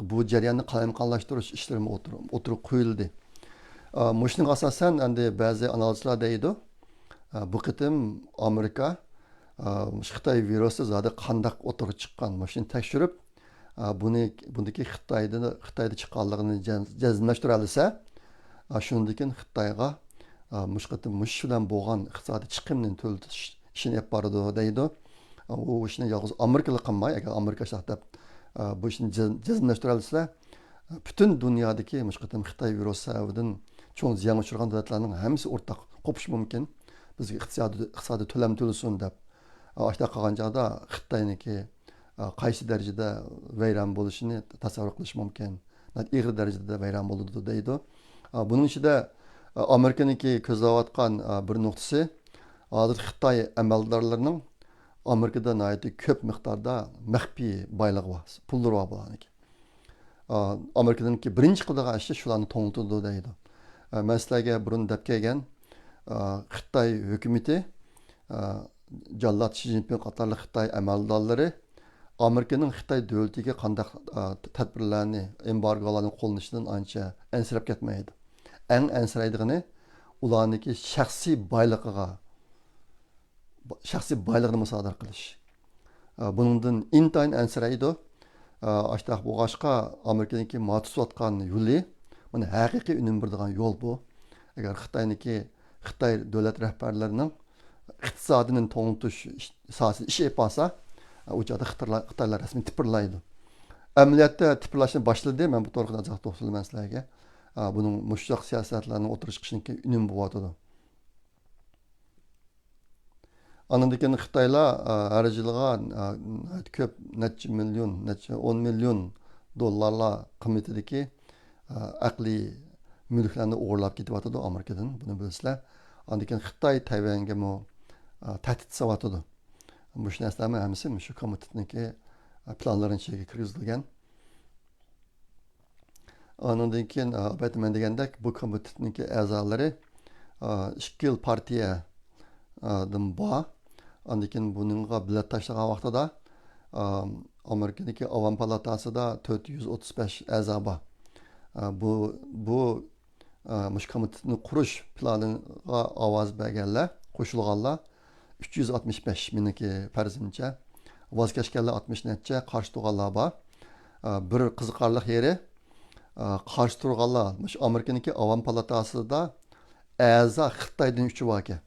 بۇ جەرياننى قالايمىقانلاشتۇرۇش ئىشلىرىمۇ ئوتتۇرا-، ئوتتۇرىغا قويۇلدى. ئا، مۇشۇنىڭغا ئاساسەن، ئەمدى بەزى ئانالىزلار دەيدۇ، ئا، بۇ قېتىم ئامېرىكا، ئا، مۇشۇ خىتاي ۋىرۇسى زادى قانداق ئوتتۇرىغا چىققان، مۇشۇنى تەكشۈرۈپ، ئا، بۇنى، بۇنىڭكى خىتايدا، خىتايدا چىققانلىقىنى جەز-، جەزملەشتۈرەلىسە، ئا، شۇندىن كېيىن خىتايغا، ئا، مۇشۇ قېتىم مۇشۇ بىلەن بولغان ئىقتىسادىي چىقىمنى تۆلىتىش ئىشىنى ئېلىپ بارىدۇ دەيدۇ. ئۇ ئىشنى يالغۇز ئامېرىكىلا قىلماي، ئەگەر ئامېرىكا شۇنداق دەپ، ئە، بۇ ئىشنى جەز-، جەزملەشتۈرەلىسە، پۈتۈن دۇنيادىكى مۇشۇ قېتىم خىتاي ۋىرۇسى سەۋەبىدىن چوڭ زىيانغا ئۇچرىغان دۆلەتلەرنىڭ ھەممىسى ئورتاق قوپۇشى مۇمكىن. بىزگە ئىقتىسادىي، ئىقتىسادىي تۆلەم تۆلىسۇن دەپ. ئە، ئاشۇنداق قىلغان چاغدا خىتاينىڭكى، ئە، قايسى دەرىجىدە ۋەيران بولۇشىنى تەسەۋۋۇر قىلىش مۇمكىن. ئېغىر دەرىجىدە ۋەيران بولىدۇ دەيدۇ. ئە، بۇنىڭ ئىچىدە، ئە، ئامېرىكىنىڭكى كۆزلەۋاتقان، ئە، بىر نۇقتىسى، ھازىر خىتاي ئەمەلدارلىرىنىڭ ئامېرىكىدا ناھايىتى كۆپ مىقداردا مەخپىي بايلىقى بار، پۇللىرى بار بۇلارنىڭكى. ئا، ئامېرىكىنىڭكى بىرىنچى قىلىدىغان ئىشى شۇلارنى توڭلىتىدۇ دەيدۇ. ئا، مەن سىلەرگە بۇرۇن دەپ كەلگەن، ئا، خىتاي ھۆكۈمىتى، ئا، جاللات شى جىنپىڭ قاتارلىق خىتاي ئەمەلدارلىرى ئامېرىكىنىڭ خىتاي دۆلىتىگە قانداق، ئا، تەدبىرلەرنى، ئېمبارگولارنى قوللىنىشىدىن ئانچە ئەنسىرەپ كەتمەيدۇ. ئەڭ ئەنسىرەيدىغىنى ئۇلارنىڭكى شەخسىي بايلىقىغا شەخسىي بايلىقىنى مۇسادىرە قىلىش. ئا، بۇنىڭدىن ئىنتايىن ئەنسىرەيدۇ. ئا، ئاشۇنداق بولغاچقا، ئامېرىكىنىڭكى مانا تۇتۇۋاتقان يولى، مانا ھەقىقىي ئۈنۈم بېرىدىغان يول بۇ. ئەگەر خىتاينىڭكى، خىتاي دۆلەت رەھبەرلىرىنىڭ ئىقتىسادىنى توڭلىتىش ئىش-، ساھەسىدە ئىش ئېلىپ بارسا، ئا، ئۇ چاغدا خىتايلار، خىتايلار رەسمىي تىپىرلايدۇ. ئەمەلىيەتتە تىپىرلاشنى باشلىدى، مەن بۇ توغرىدا ئازراق توختىلىمەن سىلەرگە. ئا، بۇنىڭ مۇشۇنداق سىياسەتلەرنىڭ ئوتتۇرىغا چىقىشىنىڭكى ئۈنۈمى بولۇۋاتىدۇ. ئاندىن كېيىن خىتايلار، ئە، ھەر يىلىغا، ئە، كۆپ، نەچچە مىليون، نەچچە ئون مىليون دوللارلار قىممىتىدىكى، ئە، ئەقلىي مۈلۈكلەرنى ئوغرىلاپ كېتىۋاتىدۇ ئامېرىكىدىن، بۇنى بىلىسىلەر. ئاندىن كېيىن خىتاي تەيۋەنگىمۇ، ئە، تەھدىت سېلىۋاتىدۇ. مۇشۇ نەرسىلەرمۇ ھەممىسى مۇشۇ كومىتېتنىڭكى، ئە، پىلانلىرىنىڭ ئىچىگە كىرگۈزۈلگەن. ئانىڭدىن كېيىن، ئە، ئەلۋەتتە، مەن دېگەندەك، بۇ كومىتېتنىڭكى ئەزالىرى، ئە، ئىككى خىل پارتىيەدىن بار. ئاندىن كېيىن بۇنىڭغا بېلەت تاشلىغان ۋاقتىدا، ئە، ئامېرىكىدىكى ئاۋام پالاتاسىدا تۆت يۈز ئوتتۇز بەش ئەزا بار. ئە، بۇ، بۇ، ئە، مۇشۇ كومىتېتنى قۇرۇش پىلانىغا ئاۋاز بەرگەنلەر، قوشۇلغانلار ئۈچ يۈز ئاتمىش بەش، مېنىڭكى پەرىزىمچە. ۋاز كەچكەنلەر ئاتمىش نەچچە، قارشى تۇرغانلار بار. ئە، بىر قىزىقارلىق يېرى، ئە، قارشى تۇرغانلار، مۇشۇ ئامېرىكىنىڭكى ئاۋام پالاتاسىدا ئەزا خىتايدىن ئۈچى باركەن.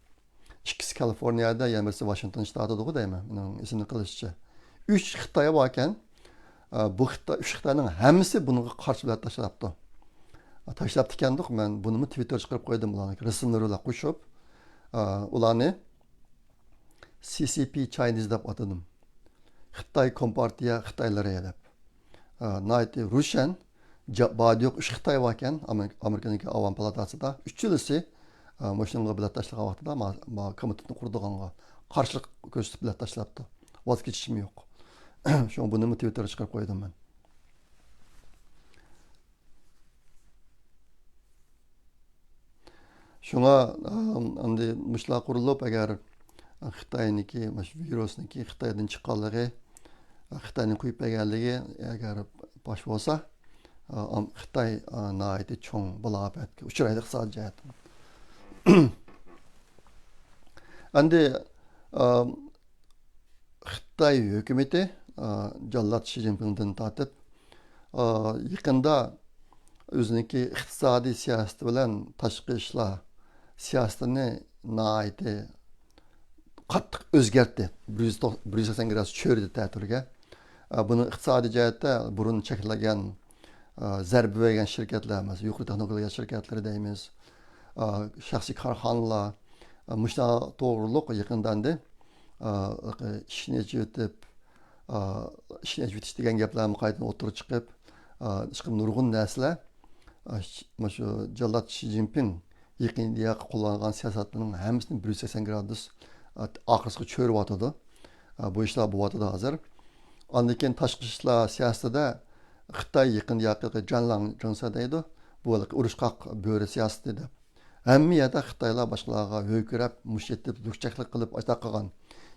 ئىككىسى كالىفورنىيەدە، يەنە بىرسى ۋاشىنگتون شتاتىدىغۇ دەيمەن، مېنىڭ ئېسىمدە قېلىشىچە. ئۈچ خىتاي باركەن. ئە، بۇ خىتاي، ئۈچ خىتاينىڭ ھەممىسى بۇنىڭغا قارشى بېلەت تاشلاپتۇ. ئە، تاشلاپتىكەندۇق، مەن بۇنىمۇ تىۋىتتېرغا چىقىرىپ قويدۇم، ئۇلارنىڭ رەسىملىرى بىلەن قوشۇپ. ئە، ئۇلارنى سى سى پى چاينىز دەپ ئاتىدىم. خىتاي كومپارتىيە خىتايلىرى دەپ. ئە، ناھايىتى روشەن، جا-، بار يوق ئۈچ خىتاي باركەن ئامېرىكا، ئامېرىكىنىڭكى ئاۋام پالاتاسىدا. ئۈچىلىسى، ئە، مۇشۇنىڭغا بېلەت تاشلىغان ۋاقتىدا ما-، ما كومىتېتنى قۇرىدىغانغا قارشىلىق كۆرسىتىپ بېلەت تاشلاپتۇ. ۋاز كېچىشمۇ يوق. شۇڭا بۇنىمۇ تىۋىتتېرغا چىقىرىپ قويدۇم مەن. شۇڭا، ئەم، ئەمدى مۇشۇلار قۇرۇلۇپ، ئەگەر خىتاينىڭكى، مۇشۇ ۋىرۇسنىڭكى خىتايدىن چىققانلىقى، خىتاينىڭ قويۇپ بەرگەنلىكى ئەگەر پاش بولسا، ئەم، خىتاي، ئە، ناھايىتى چوڭ بالاپەتكە ئۇچرايدۇ ئىقتىسادىي جەھەتتىن. ئەمدى، ئەم، خىتاي ھۆكۈمىتى، ئا، جاللات شى جىنپىڭدىن تارتىپ، ئا، يېقىندا ئۆزىنىڭكى ئىقتىسادىي سىياسىتى بىلەن تاشقى ئىشلار سىياسىتىنى ناھايىتى قاتتىق ئۆزگەرتتى. بىر يۈز توق-، بىر يۈز سەكسەن گرادۇس چۆرىدى تەتۈرگە. ئا، بۇنىڭ ئىقتىسادىي جەھەتتە بۇرۇن چەكلەنگەن، ئا، زەربە بەرگەن شىركەتلەر، مەسىلەن، يۇقىرى تېخنولوگىيە شىركەتلىرى دەيمىز، ئا، شەخسىي كارخانىلار، ئا، مۇشۇلار توغرۇلۇق يېقىندا ئەمدى ئىشنى ئېچىۋېتىپ، ئىشنى ئېچىۋېتىش دېگەن گەپلەرمۇ قايتىدىن ئوتتۇرىغا چىقىپ، ئىشقىلىپ نۇرغۇن نەرسىلەر، مانا شۇ جاللات شى جىنپىڭ يېقىندىن بۇيان قوللانغان سىياسەتلىرىنىڭ ھەممىسىنى بىر يۈز سەكسەن گرادۇس ئارقىسىغا چۆرۈۋاتىدۇ. بۇ ئىشلار بولۇۋاتىدۇ ھازىر. ئاندىن كېيىن تاشقى ئىشلار سىياسىتىدە خىتاي يېقىندىن بۇيان جانلاڭ جۇڭسا دەيدۇ. بۇ ھېلىقى ئۇرۇشقاق بۆرە سىياسىتى دەپ. ھەممە يەردە خىتايلار باشقىلارغا ھۆركىرەپ، مۇشت ئېتىپ، لۈكچەكلىك قىلىپ، ئاشۇنداق قىلغان.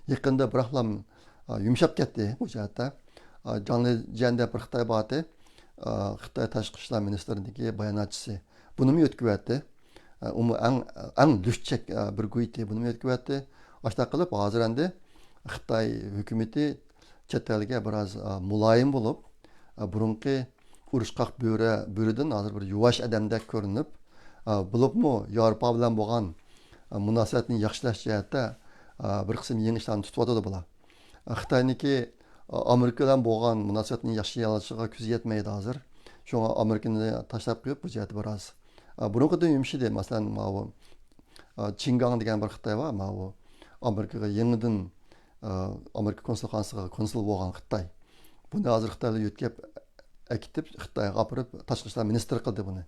يېقىندا بىراقلا، ئا، يۇمشاپ كەتتى بۇ جەھەتتە. ئا، جاڭ لېجيەن دەپ بىر خىتاي بار ئىدى. ئا، خىتاي تاشقى ئىشلار مىنىستىرىدىكى باياناتچىسى. بۇنىمۇ يۆتكىۋەتتى. ئا، ئۇمۇ ئەڭ، ئەڭ لۈكچەك، ئا، بىر گۇيتى بۇنىمۇ يۆتكىۋەتتى. ئاشۇنداق قىلىپ، ھازىر ئەمدى خىتاي ھۆكۈمىتى چەت ئەلگە بىراز، ئا، مۇلايىم بولۇپ، ئا، بۇرۇنقى ئۇرۇشقاق بۆرە، بۆرىدىن ھازىر بىر يۇۋاش ئادەمدەك كۆرۈنۈپ، ئا، بولۇپمۇ ياۋروپا بىلەن بولغان، ئا، مۇناسىۋەتنى ياخشىلاش جەھەتتە، ئا، بىر قىسىم يېڭى ئىشلارنى تۇتۇۋاتىدۇ بۇلار. ئا، خىتاينىڭكى، ئا، ئامېرىكا بىلەن بولغان مۇناسىۋەتنى ياخشىلىيالىشىغا كۆزى يەتمەيدۇ ھازىر. شۇڭا ئامېرىكىنى تاشلاپ قويۇپ، بۇ جەھەتتە بىراز، ئا، بۇرۇنقىدىن يۇمشىدى. مەسىلەن، ماۋۇ، ئا، چىڭگاڭ دېگەن بىر خىتاي بار، ماۋۇ ئامېرىكىغا يېڭىدىن، ئا، ئامېرىكا كونسۇلخانىسىغا كونسۇل بولغان خىتاي. بۇنى ھازىر خىتايلار يۆتكەپ ئەكېتىپ، خىتايغا ئاپىرىپ، تاشقى ئىشلار مىنىستىرى قىلدى بۇنى.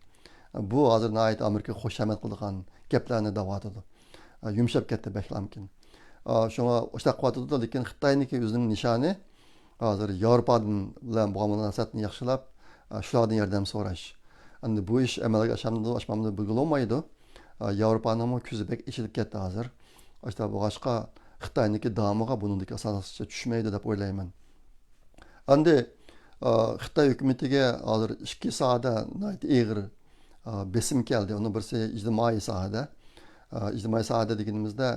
بۇ ھازىر ناھايىتى ئامېرىكىغا خۇشامەت قىلىدىغان گەپلەرنى دەۋاتىدۇ. يۇمشاپ كەتتى بەكلەمكىن. شۇڭا ئۇشتاق قىلىۋاتىدۇ، لېكىن خىتاينىڭكى ئۆزىنىڭ نىشانى ھازىر ياۋروپا بىلەن بولغان مۇناسىۋەتنى ياخشىلاپ، شۇلاردىن ياردەم سوراش. ئەمدى بۇ ئىش ئەمەلگە ئاشامدۇ، ئاشمامدۇ بىلگىلى بولمايدۇ. ياۋروپانىڭمۇ كۆزى بەك ئېچىلىپ كەتتى ھازىر. ئاشۇنداق بولغاچقا، خىتاينىڭكى دامىغا بۇنىڭدىكى ئاساسلىقچە چۈشمەيدۇ دەپ ئويلايمەن. ئەمدى، ئا، خىتاي ھۆكۈمىتىگە ھازىر ئىككى ساھەدە ناھايىتى ئېغىر، ئا، بېسىم كەلدى. ئۇنىڭ بىرسى ئىجتىمائىي ساھەدە. ئا، ئىجتىمائىي ساھەدە دېگىنىمىزدە،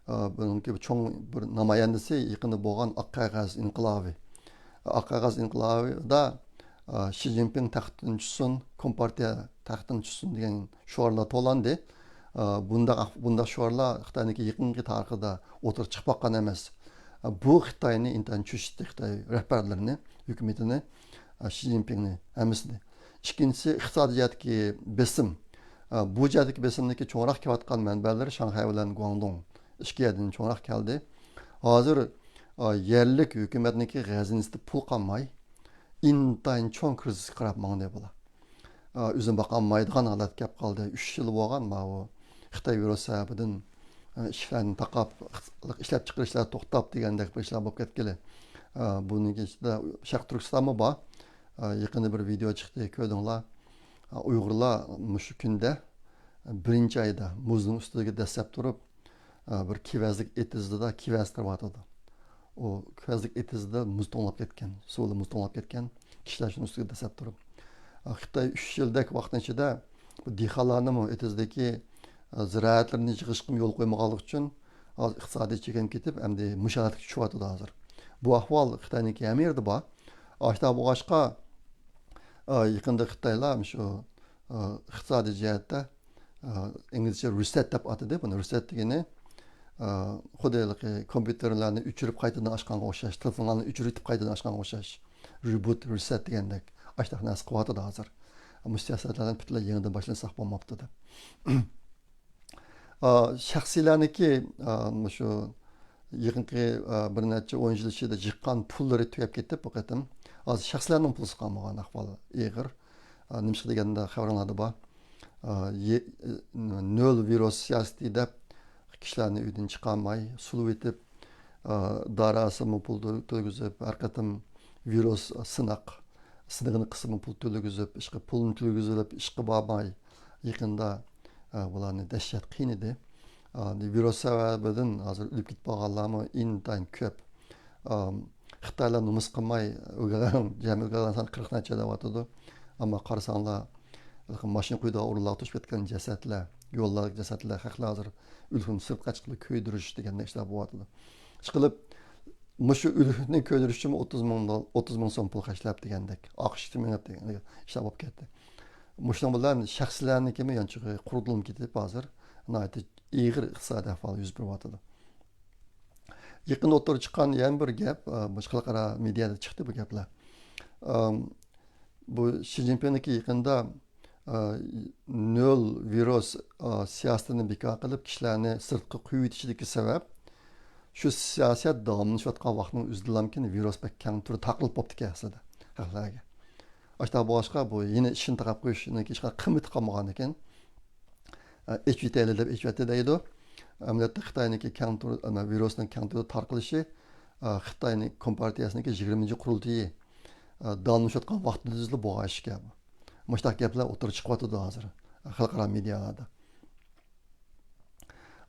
ئا، بۇنىڭكى چوڭ بىر نامايەندىسى يېقىندا بولغان ئاق قەغەز ئىنقىلابى. ئاق قەغەز ئىنقىلابىدا، ئا، شى جىنپىڭ تەختتىن چۈشسۇن، كومپارتىيە تەختتىن چۈشسۇن دېگەن شوئارلار توۋلاندى. ئا، بۇنداق، بۇنداق شوئارلار خىتاينىڭكى يېقىنقى تارىخىدا ئوتتۇرىغا چىقىپ باققان ئەمەس. ئا، بۇ خىتاينى ئىنتايىن چۆچۈتتى، خىتاي رەھبەرلىرىنى، ھۆكۈمىتىنى، ئا، شى جىنپىڭنى، ھەممىسىنى. ئىككىنچىسى، ئىقتىسادىي جەھەتتىكى بېسىم. ئا، بۇ جەھەتتىكى بېسىمنىڭكى چوڭراق كېلىۋاتقان مەنبەلىرى شاڭخەي بىلەن گۇاڭدۇڭ ئىككى يەردىن چوڭراق كەلدى. ھازىر، ئا، يەرلىك ھۆكۈمەتنىڭكى خەزىنىسىدە پۇل قالماي، ئىنتايىن چوڭ كىرىزىسقا قاراپ ماڭدى بۇلار. ئا، ئۆزىنى باقالمايدىغان ھالەتكە كەپ قالدى. ئۈچ يىل بولغان ماۋۇ خىتاي ۋىرۇس سەۋەبىدىن، ئا، ئىشلارنى تاقاپ، ئىشلەپچىقىرىشلار توختاپ دېگەندەك بىر ئىشلار بولۇپ كەتكىلى. ئا، بۇنىڭ ئىچىدە شەرقىي تۈركىستانمۇ بار. ئا، يېقىندا بىر ۋىدېئو چىقتى، كۆردۈڭلار. ئا، ئۇيغۇرلار مۇشۇ كۈندە، بىرىنچى ئايدا مۇزنىڭ ئۈستىگە دەسسەپ تۇرۇپ، ئا، بىر كېۋەزلىك ئېتىزىدا كېۋەز قىرىۋاتىدۇ. ئۇ كېۋەزلىك ئېتىزىدا مۇز توڭلاپ كەتكەن، سۇدا مۇز توڭلاپ كەتكەن، كىشىلەر شۇنىڭ ئۈستىگە دەسسەپ تۇرۇپ. ئا، خىتاي ئۈچ يىلدەك ۋاقىتنىڭ ئىچىدە بۇ دېھقانلارنىمۇ ئېتىزدىكى، ئا، زىرائەتلىرىنى يىغىشقىمۇ يول قويمىغانلىقى ئۈچۈن ھازىر ئىقتىسادى چېكىنىپ كېتىپ، ئەمدى مۇشۇ ھالەتكە چۈشۈۋاتىدۇ ھازىر. بۇ ئەھۋال خىتاينىڭكى ھەممە يېرىدە بار. ئاشۇنداق بولغاچقا، ئا، يېقىندا خىتايلار شۇ، ئا، ئىقتىسادىي جەھەتتە، ئا، ئىنگلىزچە رىسېت دەپ ئاتىدى. بۇنى رىسېت دېگىنى، ئا، خۇددى ھېلىقى كومپيۇتېرلارنى ئۆچۈرۈپ قايتىدىن ئاچقانغا ئوخشاش، تېلېفونلارنى ئۆچۈرۈۋېتىپ قايتىدىن ئاچقانغا ئوخشاش. رېبۇت، رىسېت دېگەندەك ئاشۇنداق نەرسە قىلىۋاتىدۇ ھازىر. مۇشۇ سىياسەتلەرنى پۈتۈنلەي يېڭىدىن باشلىساق بولماپتۇ دەپ. ئا، شەخسىيلەرنىڭكى، ئا، مۇشۇ يېقىنقى، ئا، بىر نەچچە ئون يىل ئىچىدە يىغقان پۇللىرى تۈگەپ كېتىپ، بۇ قېتىم ھازىر شەخسلەرنىڭ پۇلىسى قالمىغان ئەھۋال ئېغىر. ئا، نېمىشقا دېگەندە، خەۋىرىڭلاردا بار. ئا، يې-، نۆل ۋىرۇس سىياسىتى دەپ كىشىلەرنى ئۆيدىن چىقارماي، سولىۋېتىپ، ئا، داراسىمۇ پۇل تۆ-، تۆلىگۈزۈپ، ھەر قېتىم ۋىرۇس سىناق، سىنىغىنى قىلسىمۇ پۇل تۆلىگۈزۈپ، ئىشقا پۇلنى تۆلىگۈزۈپ، ئىشقا بارماي، يېقىندا، ئا، بۇلارنى دەھشەت قىينىدى. ئا، ۋىرۇس سەۋەبىدىن ھازىر ئۆلۈپ كېتىپ قالغانلارمۇ ئىنتايىن كۆپ. ئا، خىتايلار نومۇس قىلماي، ئۆلگەنلەرنىڭ، جەمئىي ئۆلگەنلەرنىڭ سانى قىرىق نەچچە دەۋاتىدۇ. ئەمما قارىساڭلار، ماشىنا قويىدىغان ئورۇنلارغا توشۇپ كەتكەن جەسەتلەر، يوللاردىكى جەسەتلەر، خەقلەر ھازىر ئۆلۈكنى سىرتقا چىقىپ كۆيدۈرۈش دېگەندەك ئىشلار بولۇۋاتىدۇ. ئىشقىلىپ، مۇشۇ ئۆلۈكنى كۆيدۈرۈش ئۈچۈن ئوتتۇز مىڭ دول-، ئوتتۇز مىڭ سوم پۇل خەجلەپ دېگەندەك، ئاقىشتا مېڭىپ دېگەندەك ئىشلار بولۇپ كەتتى. مۇشۇنىڭ بىلەن شەخسلەرنىڭكىمۇ يانچۇقى قۇرۇتۇلۇپ كېتىپ، ھازىر ناھايىتى ئېغىر ئىقتىسادىي ئەھۋال يۈز بېرىۋاتىدۇ. يېقىندا ئوتتۇرىغا چىققان يەنە بىر گەپ، ئە، مۇشۇ خەلقئارا مېدىيادا چىقتى بۇ گەپلەر. ئەم، بۇ شى جىنپىڭنىڭكى يېقىندا، ئە، نۆل ۋىرۇس، ئە، سىياسىتىنى بىكار قىلىپ، كىشىلەرنى سىرتقا قويۇۋېتىشىدىكى سەۋەب، شۇ سىياسەت داۋاملىشىۋاتقان ۋاقىتنىڭ ئۆزىدىلامكىن ۋىرۇس بەك كەڭ تۈردە تارقىلىپ بوپتىكەن ئەسلىدە خەقلەرگە. ئاشۇنداق بولغاچقا، بۇ يەنە ئىشىنى تاقاپ قويۇشنىڭكى ھېچقانداق قىممىتى قالمىغانىكەن. ئېچىۋېتەيلى دەپ ئېچىۋەتتى دەيدۇ. ئەمەلىيەتتە خىتاينىڭكى كەڭ تۈر-، ئەمە ۋىرۇسنىڭ كەڭ تۈردە تارقىلىشى، ئە، خىتاينىڭ كومپارتىيەسىنىڭكى يىگىرمىنچى قۇرۇلتىيى، ئە، داۋاملىشىۋاتقان ۋاقتىدىلا بولغان ئىشكەن بۇ. مۇشۇنداق گەپلەر ئوتتۇرىغا چىقىۋاتىدۇ ھازىر خەلقئارا مېدىيالاردا.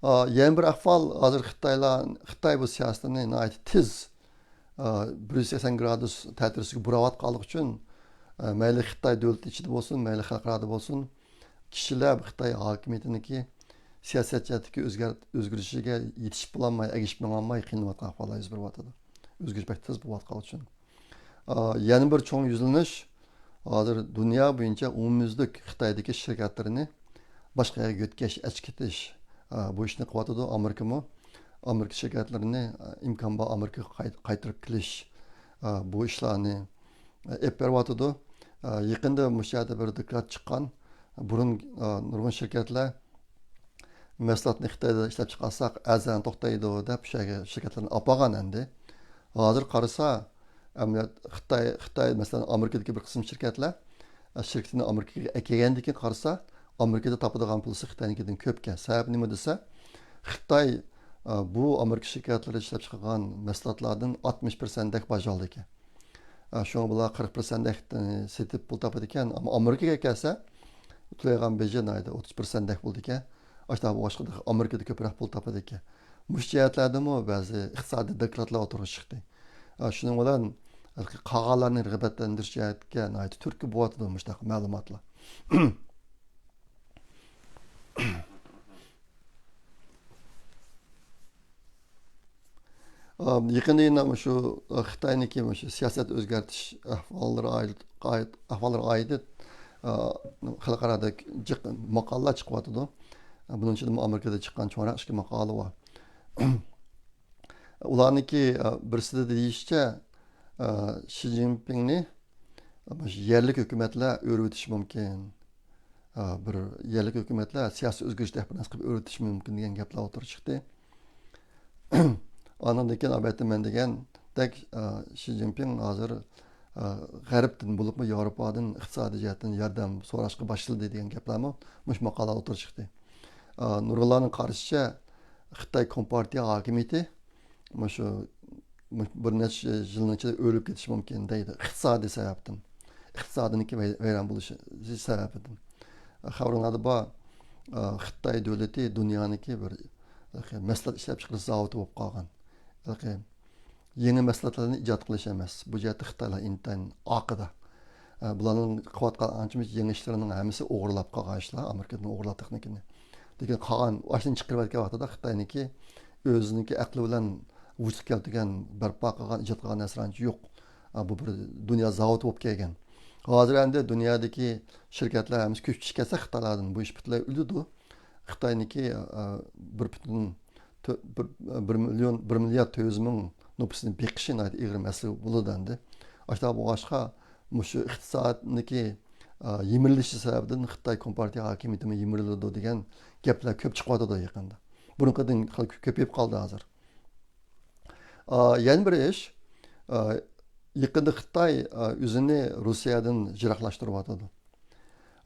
ئا، يەنە بىر ئەھۋال، ھازىر خىتايلار، خىتاي بۇ سىياسىتىنى ناھايىتى تېز، ئا، بىر يۈز سەكسەن گرادۇس تەتۈرىسىگە بۇراۋاتقانلىقى ئۈچۈن، ئا، مەيلى خىتاي دۆلىتى ئىچىدە بولسۇن، مەيلى خەلقئارادا بولسۇن، كىشىلەر خىتاي ھاكىمىيىتىنىڭكى سىياسەت جەھەتتىكى ئۆزگەر-، ئۆزگىرىشىگە يېتىشىپ بولالماي، ئەگىشىپ ماڭالماي قىينىلىۋاتقان ئەھۋاللار يۈز بېرىۋاتىدۇ. ئۆزگىرىش بەك تېز بولۇۋاتقانلىقى ئۈچۈن. ئا، يەنە بىر چوڭ يۈزلىنىش، ھازىر دۇنيا بويىچە ئومۇميۈزلۈك خىتايدىكى شىركەتلىرىنى باشقا يەرگە يۆتكەش، ئەچىقىتىش، ئا، بۇ ئىشنى قىلىۋاتىدۇ. ئامېرىكىمۇ ئامېرىكا شىركەتلىرىنى، ئا، ئىمكان بار ئامېرىكىغا قايت-، قايتۇرۇپ كېلىش، ئا، بۇ ئىشلارنى، ئا، ئېلىپ بېرىۋاتىدۇ. ئا، يېقىندا مۇشۇ يەردە بىر دوكلات چىققان. بۇرۇن، ئا، نۇرغۇن شىركەتلەر مەھسۇلاتنى خىتايدا ئىشلەپ چىقارساق، ئەرزان توختايدۇ دەپ، شۇ يەرگە شىركەتلەرنى ئاپارغان ئەمدى. ھازىر قارىسا، ئەمەلىيەت خىتاي، خىتاي، مەسىلەن، ئامېرىكىدىكى بىر قىسىم شىركەتلەر، ئە، شىركىتىنى ئامېرىكىغا ئەكەلگەندىن كېيىن قارىسا، ئامېرىكىدا تاپىدىغان پۇلسى خىتاينىڭكىدىن كۆپكەن. سەۋەبى نېمە دېسە، خىتاي، ئە، بۇ ئامېرىكا شىركەتلىرى ئىشلەپ چىقارغان مەھسۇلاتلاردىن ئاتمىش پىرسەنتتەك باج ئالىدىكەن. ئە، شۇڭا بۇلار قىرىق پىرسەنتتەك سېتىپ پۇل تاپىدىكەن. ئەمما ئامېرىكىغا كەلسە، تۆلەيدىغان بېجى ناھايىتى ئوتتۇز پىرسەنتتەك بولىدىكەن. ئاشۇنداق بولغاچقا، ئامېرىكىدا كۆپرەك پۇل تاپىدىكەن. مۇشۇ جەھەتلەردىمۇ بەزى ئىقتىسادىي دوكلاتلار ئوتتۇرىغا چىقتى. ئە، شۇنىڭ بىلەن قالغانلارنى رىغبەتلەندۈرۈش جەھەتكە ناھايىتى تۈرتكە بولۇۋاتىدۇ مۇشۇنداق مەلۇماتلار. ئا، يېقىندا يەنە مۇشۇ، ئا، خىتاينىڭكى مۇشۇ سىياسەت ئۆزگەرتىش ئەھۋاللىرى ئايد-، ئايد-، ئەھۋاللىرىغا ئائىت، ئا، خەلقئارادا جىق ماقالىلەر چىقىۋاتىدۇ. بۇنىڭ ئىچىدە ئامېرىكىدا چىققان چوڭراق ئىككى ماقالە بار. ئۇلارنىڭكى، ئا، بىرسىدە دېيىشىچە، ئا، شى جىنپىڭنى مۇشۇ يەرلىك ھۆكۈمەتلەر ئۆرۈۋېتىشى مۇمكىن. ئا، بىر يەرلىك ھۆكۈمەتلەر سىياسىي ئۆزگىرىش تەھرىرنى قىلىپ ئۆرۈتۈشى مۇمكىن دېگەن گەپلەر ئوتتۇرىغا چىقتى. ئاندىن كېيىن ئەلۋەتتە مەن دېگەندەك، ئا، شى جىنپىڭ ھازىر، ئا، غەربتىن، بولۇپمۇ ياۋروپادىن ئىقتىسادىي جەھەتتىن ياردەم سوراشقا باشلىدى دېگەن گەپلەرمۇ مۇشۇ ماقالىدا ئوتتۇرىغا چىقتى. ئا، نۇرغۇنلارنىڭ قارىشىچە، خىتاي كومپارتىيە ھاكىمىيىتى مۇشۇ، مۇ-، بىر نەچچە يىلنىڭ ئىچىدە ئۆلۈپ كېتىشى مۇمكىن دەيدۇ، ئىقتىسادىي سەۋەبتىن. ئىقتىسادىنىڭكى ۋەي-، ۋەيران بولۇشى سەۋەبىدىن. خەۋىرىڭلاردا بار، ئا، خىتاي دۆلىتى دۇنيانىڭكى بىر، ئا، مەھسۇلات ئىشلەپچىقىرىش زاۋۇتى بولۇپ قالغان. ھېلىقى يېڭى مەھسۇلاتلارنى ئىجاد قىلىش ئەمەس. بۇ جەھەتتە خىتايلار ئىنتايىن ئارقىدا. ئا، بۇلارنىڭ قىلىۋاتقان ئانچە-مۇنچە يېڭى ئىشلىرىنىڭ ھەممىسى ئوغرىلاپ قالغان ئىشلار، ئامېرىكىدىن ئوغرىلاپ تېخنىكىنى. لېكىن قالغان ئاشۇنى چىقىرىۋەتكەن ۋاقتىدا خىتاينىڭكى ئۆزىنىڭكى ئەقلى بىلەن ۋۇجۇدقا كەلتۈرگەن، بەرپا قىلغان، ئىجاد قىلغان نەرسىلەر ئانچە يوق. ئا، بۇ بىر دۇنيا زاۋۇتى بولۇپ كەلگەن. ھازىر ئەمدى دۇنيادىكى شىركەتلەر ھەممىسى كۆچۈپ چىقىپ كەتسە خىتايلاردىن، بۇ ئىش پۈتۈنلەي ئۆلىدۇ. خىتاينىڭكى، ئا، بىر پۈتۈن تۆ-، بىر، بىر مىليون، بىر مىليارد تۆت يۈز مىڭ نوپۇسنى بېقىشى ناھايىتى ئېغىر مەسىلە بولىدۇ ئەمدى. ئاشۇنداق بولغاچقا، مۇشۇ ئىقتىسادنىڭكى، ئا، يىمىرىلىشى سەۋەبىدىن خىتاي كومپارتىيە ھاكىمىيىتىمۇ يىمىرىلىدۇ دېگەن گەپلەر كۆپ چىقىۋاتىدۇ يېقىندا. بۇرۇنقىدىن خېلى كۆپىيىپ قالدى ھازىر. ئا، يەنە بىر ئىش، ئا، يېقىندا خىتاي، ئا، ئۆزىنى روسىيەدىن يىراقلاشتۇرۇۋاتىدۇ.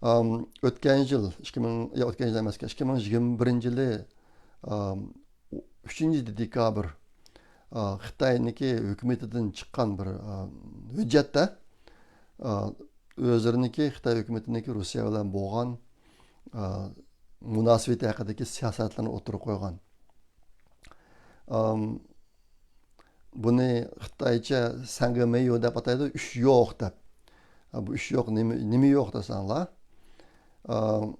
ئام، ئۆتكەن يىل، ئىككى مىڭ، يا، ئۆتكەن يىل ئەمەسكەن، ئىككى مىڭ يىگىرمە بىرىنچى يىلى، ئام، ئۈچىنچى دېكابىر، ئا، خىتاينىڭكى ھۆكۈمىتىدىن چىققان بىر، ئا، ھۆججەتتە، ئا، ئۆزلىرىنىڭكى، خىتاي ھۆكۈمىتىنىڭكى روسىيە بىلەن بولغان، ئا، مۇناسىۋىتى ھەققىدىكى سىياسەتلىرىنى ئوتتۇرىغا قويغان. ئام، بۇنى خىتايچە سەڭگە مەييو دەپ ئاتايدۇ، ئۈچ يوق دەپ. ئا، بۇ ئۈچ يوق نېمە، نېمە يوق دېسەڭلار؟ ئام،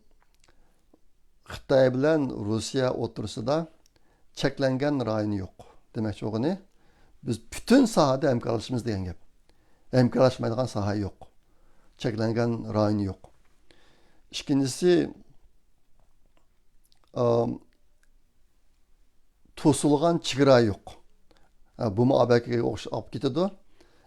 خىتاي بىلەن روسىيە ئوتتۇرىسىدا چەكلەنگەن رايون يوق. دېمەكچى بولغىنى، بىز پۈتۈن ساھەدە ھەمكارلىشىمىز دېگەن گەپ. ھەمكارلاشمايدىغان ساھە يوق. چەكلەنگەن رايون يوق. ئىككىنچىسى، ئام، توسۇلغان چېگرا يوق. ھە، بۇمۇ ئابەكىگە ئوخش-، ئاپىرىپ كېتىدۇ.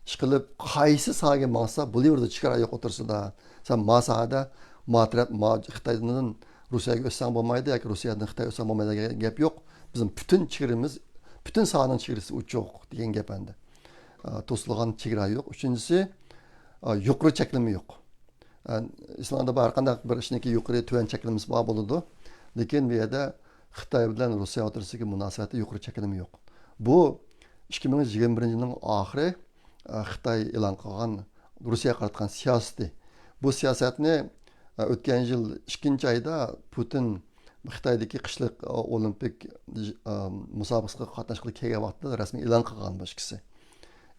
ئىشقىلىپ، قايسى ساھەگە ماڭسا بولۇۋېرىدۇ، چېگرا يوق ئوتتۇرىسىدا. سەن ما ساھەدە، ما تەرەپ، ما خىتايدىن روسىيەگە ئۆتسەڭ بولمايدۇ ياكى روسىيەدىن خىتايگە ئۆتسەڭ بولمايدۇ دېگەن گەپ يوق. بىزنىڭ پۈتۈن چېگرىمىز، پۈتۈن ساھەنىڭ چېگرىسى ئوچۇق دېگەن گەپ ئەمدى. ئا، توسۇلغان چېگرا يوق. ئۈچىنچىسى، ئا، يۇقىرى چەكلىمە يوق. ئە، ئىسلامدا بار، ھەر قانداق بىر ئىشنىڭكى يۇقىرى، تۆۋەن چەكلىمىسى بار بولىدۇ. لېكىن بۇ يەردە خىتاي بىلەن روسىيە ئوتتۇرىسىدىكى مۇناسىۋەتتە يۇقىرى چەكلىمە يوق. بۇ ئىككى مىڭ يىگىرمە بىرىنچى يىلنىڭ ئاخىرى، ئە، خىتاي ئېلان قىلغان، روسىيەگە قاراتقان سىياسىتى. بۇ سىياسەتنى، ئە، ئۆتكەن يىل ئىككىنچى ئايدا پۇتىن خىتايدىكى قىشلىق، ئە، ئولىمپىك، ئە، مۇسابىقىسىگە قاتناشقىلى كەلگەن ۋاقتىدا رەسمىي ئېلان قىلغان بۇ ئىككىسى.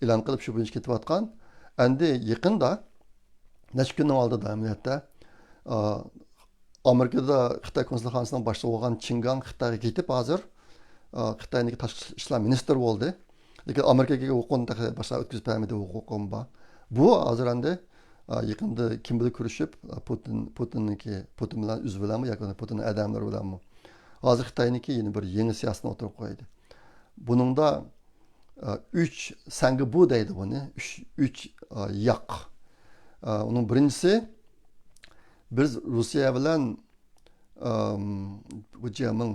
ئېلان قىلىپ، شۇ بويىچە كېتىۋاتقان. ئەمدى يېقىندا، نەچچە كۈننىڭ ئالدىدا ئەمەلىيەتتە، ئا، ئامېرىكىدا خىتاي كونسۇلخانىسىنىڭ باشلىقى بولغان چىن گاڭ خىتايغا كېتىپ، ھازىر، ئا، خىتاينىڭ تاشقى ئىشلار مىنىستىرى بولدى. لېكىن ئامېرىكىغا ھوقۇقىنى تېخى باشقا ئۆتكۈزۈپ بەرمىدى، ھوقۇقۇم بار. بۇ ھازىر ئەمدى، ئا، يېقىندا كىم بىلەن كۆرۈشۈپ، ئا، پۇتىن، پۇتىننىڭكى، پۇتىن بىلەن ئۆزى بىلەنمۇ ياكى پۇتىن ئادەملىرى بىلەنمۇ، ھازىر خىتاينىڭكى يەنە بىر يېڭى سىياسىتىنى ئوتتۇرىغا قويدى. بۇنىڭدا ئە، ئۈچ سەڭگە بۇ دەيدۇ بۇنى. ئۈچ، ئۈچ، ئە، ياق. ئە، ئۇنىڭ بىرىنچىسى، بىز روسىيە بىلەن، ئەم، بۇ جيەنمىڭ،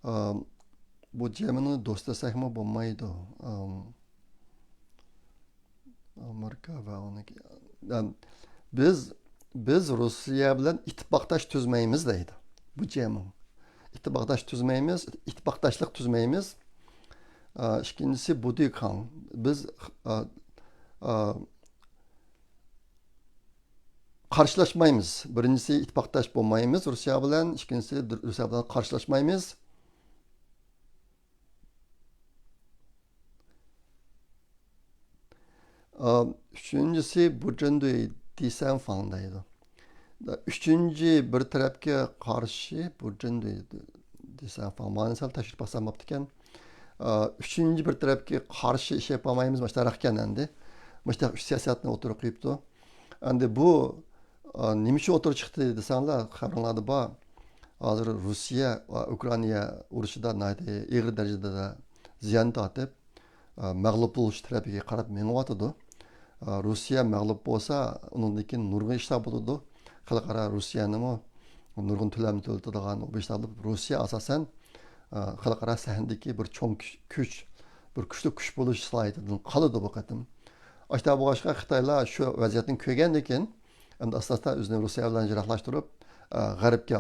ئەم، بۇ جيەنمىڭنى دوست دېسەكمۇ بولمايدۇ. ئەم، ئامېرىكا ۋە ئۇنىڭكى، ئەم، بىز، بىز روسىيە بىلەن ئىتتىپاقداش تۈزمەيمىز دەيدۇ. بۇ جيەنمىڭ. ئىتتىپاقداش تۈزمەيمىز، ئىتتىپاقداشلىق تۈزمەيمىز. ئا، ئىككىنچىسى، بۇ دېكاڭ. بىز، ئا، ئا، قارشىلاشمايمىز. بىرىنچىسى، ئىتتىپاقداش بولمايمىز روسىيە بىلەن. ئىككىنچىسى، روسىيە بىلەن قارشىلاشمايمىز. ئا، ئۈچىنچىسى، بۇجېندۇي دېسەن فاڭ دەيدۇ. ئۈچىنچى بىر تەرەپكە قارشى بۇجېندۇي دېسەن فاڭ. مانا سەل تەكشۈرۈپ باقسام بوپتىكەن. ئا، ئۈچىنچى بىر تەرەپكە قارشى ئىش ئېلىپ بارمايمىز، مۇشۇنداق ئىكەن ئەمدى. مۇشۇنداق ئۈچ سىياسەتنى ئوتتۇرىغا قويۇپتۇ. ئەمدى بۇ، ئا، نېمە ئۈچۈن ئوتتۇرىغا چىقتى دېسەڭلار، خەۋىرىڭلاردا بار. ھازىر روسىيە ۋە ئۇكرائىنا ئۇرۇشىدا ناھايىتى ئېغىر دەرىجىدە زىيان تارتىپ، ئا، مەغلۇپ بولۇش تەرىپىگە قاراپ مېڭىۋاتىدۇ. ئا، روسىيە مەغلۇپ بولسا، ئۇنىڭدىن كېيىن نۇرغۇن ئىشلار بولىدۇ. خەلقئارا روسىيەنىمۇ نۇرغۇن تۆلەم تۆلىتىدىغان بۇ ئىشلار بولۇپ، روسىيە ئاساسەن خەلقئارا سەھنىدىكى بىر چوڭ كۈچ، بىر كۈچلۈك كۈچ بولۇش سالاھىيىتىدىن قالىدۇ بۇ قېتىم. ئاشتا بولغاچقا خىتايلار شۇ ۋەزىيەتنى كۆرگەندىن كېيىن، ئەمدى ئاستا-ئاستا ئۆزىنى روسىيە بىلەن يىراقلاشتۇرۇپ، غەربكە،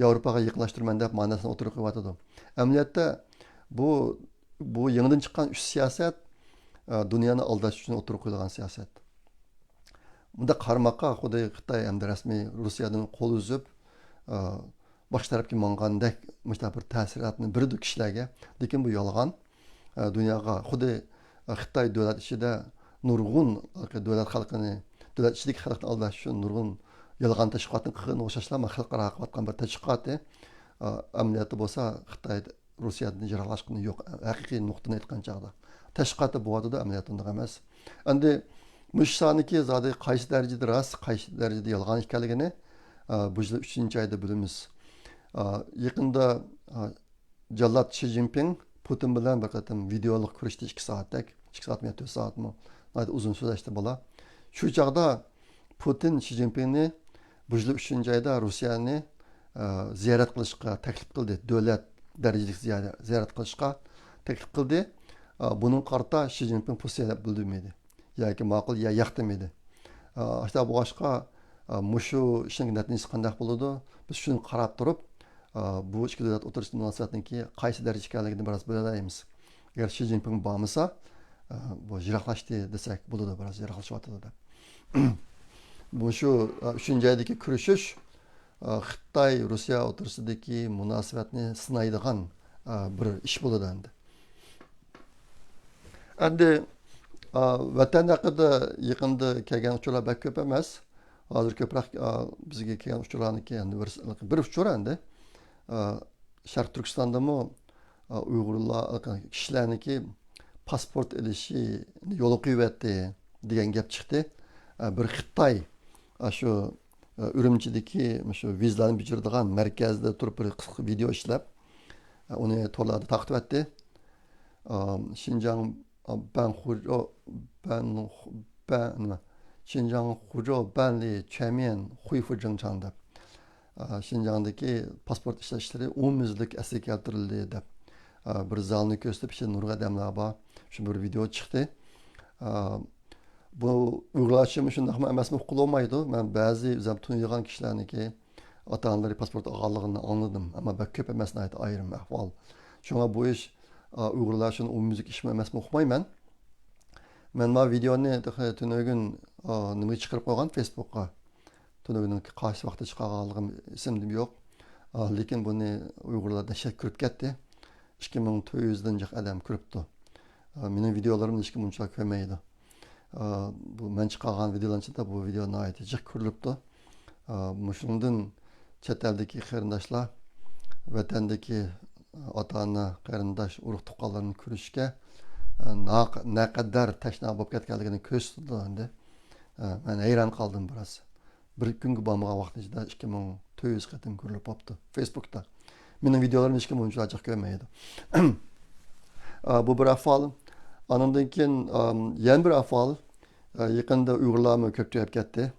ياۋروپاغا يېقىنلاشتۇرىمەن دەپ ماناسىنى ئوتتۇرىغا قويۇۋاتىدۇ. ئەمەلىيەتتە بۇ، بۇ يېڭىدىن چىققان ئۈچ سىياسەت دۇنيانى ئالداش ئۈچۈن ئوتتۇرىغا قويۇلغان سىياسەت. بۇنداق قارىماققا خۇددى خىتاي ئەمدى رەسمىي روسىيەدىن قول ئۈزۈپ، باش تەرەپكە ماڭغاندەك مۇشۇنداق بىر تەسىراتنى بېرىدۇ كىشىلەرگە. لېكىن بۇ يالغان. دۇنياغا خۇددى خىتاي دۆلەت ئىچىدە نۇرغۇن دۆلەت خەلقىنى، دۆلەت ئىچىدىكى خەلقنى ئالداش ئۈچۈن نۇرغۇن يالغان تەشۋىقاتنى قىلغىنىغا ئوخشاشلا، خەلقئارا قىلىۋاتقان بىر تەشۋىقاتى، ئەمەلىيەتتە بولسا خىتاي روسىيەدىن يىراقلاشقىنى يوق، ھەقىقىي نۇقتىنى ئېيتقان چاغدا. تەشۋىقاتتا بولۇۋاتىدۇ، ئەمەلىيەتتە ئۇنداق ئەمەس. ئەمدى مۇشۇ سانىكى زادى قايسى دەرىجىدە راست، قايسى دەرىجىدە يالغان ئىكەنلىكىنى، ئە، بۇ يىل ئۈچىنچى ئايدا بىلىمىز. ئە، يېقىندا، ئە، جاللات شى جىنپىڭ پۇتىن بىلەن بىر قېتىم ۋىدېئولۇق كۆرۈشتى، ئىككى سائەتتەك، ئىككى سائەتمۇ يا تۆت سائەتمۇ، ناھايىتى ئۇزۇن سۆزلەشتى بۇلار. شۇ چاغدا پۇتىن شى جىنپىڭنى بۇ يىل ئۈچىنچى ئايدا روسىيەنى، ئە، زىيارەت قىلىشقا تەكلىپ قىلدى. دۆلەت دەرىجىلىك زىيارە-، زىيارەت قىلىشقا تەكلىپ قىلدى. ئە، بۇنىڭغا قارىتا شى جىنپىڭ پوزىتسىيە بىلدۈرمىدى. ياكى ماقۇل يا ياق دېمىدى. ئە، ئاشۇنداق بولغاچقا، ئە، مۇشۇ ئىشنىڭ نەتىجىسى قانداق بولىدۇ؟ بىز شۇنى قاراپ تۇرۇپ، ئە، بۇ ئىككى دۆلەت ئوتتۇرىسىدىكى مۇناسىۋەتنىڭكى قايسى دەرىجىدە ئىكەنلىكىنى بىراز بىلەلەيمىز. ئەگەر شى جىنپىڭ بارمىسا، ئە، بۇ يىراقلاشتى دېسەك بولىدۇ، بىراز يىراقلىشىۋاتىدۇ دەپ. مۇشۇ، ئە، ئۈچىنچى ئايدىكى كۆرۈشۈش، ئە، خىتاي، روسىيە ئوتتۇرىسىدىكى مۇناسىۋەتنى سىنايدىغان، ئە، بىر ئىش بولىدۇ ئەمدى. ئەمدى، ئە، ۋەتەن ھەققىدە يېقىندا كەلگەن ئۇچۇرلار بەك كۆپ ئەمەس. ھازىر كۆپرەك، ئە، بىزگە كەلگەن ئۇچۇرلارنىڭكى ئەمدى بىر، بىر ئۇچۇر ئەمدى. ئە، شەرقىي تۈركىستاندىمۇ، ئە، ئۇيغۇرلار، كىشىلەرنىڭكى پاسپورت ئېلىشىنى يولغا قويۇۋەتتى دېگەن گەپ چىقتى. ئە، بىر خىتاي، ئە، شۇ، ئە، ئۈرۈمچىدىكى شۇ ۋىزىلارنى بېجىرىدىغان مەركەزدە تۇرۇپ بىر قىسقا ۋىدېئو ئىشلەپ، ئە، ئۇنى تورلاردا تارقىتىۋەتتى. ئە، شىنجاڭ، ئە، بەنخۇجو، بەن، بەن، نېمە؟ شىنجاڭ خۇجو بەنلى چۈەنمىيەن خۇيفۇ جىڭچاڭ دەپ. ئە، شىنجاڭدىكى پاسپورت ئىشلەش ئىشلىرى ئومۇميۈزلۈك ئەسلىگە كەلتۈرۈلدى دەپ، ئە، بىر زالنى كۆرسىتىپ، ئىچىدە نۇرغۇن ئادەملەر بار. شۇ بىر ۋىدېئو چىقتى. ئە، بۇ ئۇيغۇرلار ئۈچۈنمۇ شۇنداقمۇ ئەمەسمۇ ئۇققىلى بولمايدۇ. مەن بەزى ئۆزۈم تونۇيدىغان كىشىلەرنىڭكى ئاتا-ئانىلىرى پاسپورت ئالغانلىقىنى ئاڭلىدىم. ئەمما بەك كۆپ ئەمەس، ناھايىتى ئايرىم ئەھۋال. شۇڭا بۇ ئىش، ئە، ئۇيغۇرلار ئۈچۈن ئومۇميۈزلۈك ئىشمۇ ئەمەسمۇ ئۇقمايمەن. مەن ما ۋىدېئونى تېخى تۈنۈگۈن، ئا، نېمىگە چىقىرىپ قويغان، فېيسبۇكقا. تۈنۈگۈننىڭ قايسى ۋاقىتتا چىقارغانلىقىم ئېسىمدە يوق. ئا، لېكىن بۇنى ئۇيغۇرلار دەھشەت كۆرۈپ كەتتى. ئىككى مىڭ تۆت يۈزدىن جىق ئادەم كۆرۈپتۇ. ئا، مېنىڭ ۋىدېئولىرىمنى ھېچكىم ئۇنچىلىك كۆرمەيدۇ. ئا، بۇ مەن چىقارغان ۋىدېئولارنىڭ ئىچىدە بۇ ۋىدېئو ناھايىتى جىق كۆرۈلۈپتۇ. ئا، مۇشۇنىڭدىن چەت ئەلدىكى قېرىنداشلار ۋەتەندىكى ئاتا-ئانا، قېرىنداش، ئۇرۇق-تۇغقانلارنى كۆرۈشكە، ئە، ناق-، نەقەدەر تەشنا بولۇپ كەتكەنلىكىنى كۆرسىتىدۇ ئەمدى. ئە، مەن ھەيران قالدىم بىراز. بىر كۈنگە بارمىغان ۋاقىتنىڭ ئىچىدە ئىككى مىڭ تۆت يۈز قېتىم كۆرۈلۈپ بوپتۇ فېيسبۇكتا. مېنىڭ ۋىدېئولىرىمنى ھېچكىم ئۇنچىۋالا جىق كۆرمەيدۇ. ئە، بۇ بىر ئەھۋال. ئانىڭدىن كېيىن، ئەم، يەنە بىر ئەھۋال. ئە، يېقىندا ئۇيغۇرلارمۇ كۆپ تۈگەپ كەتتى.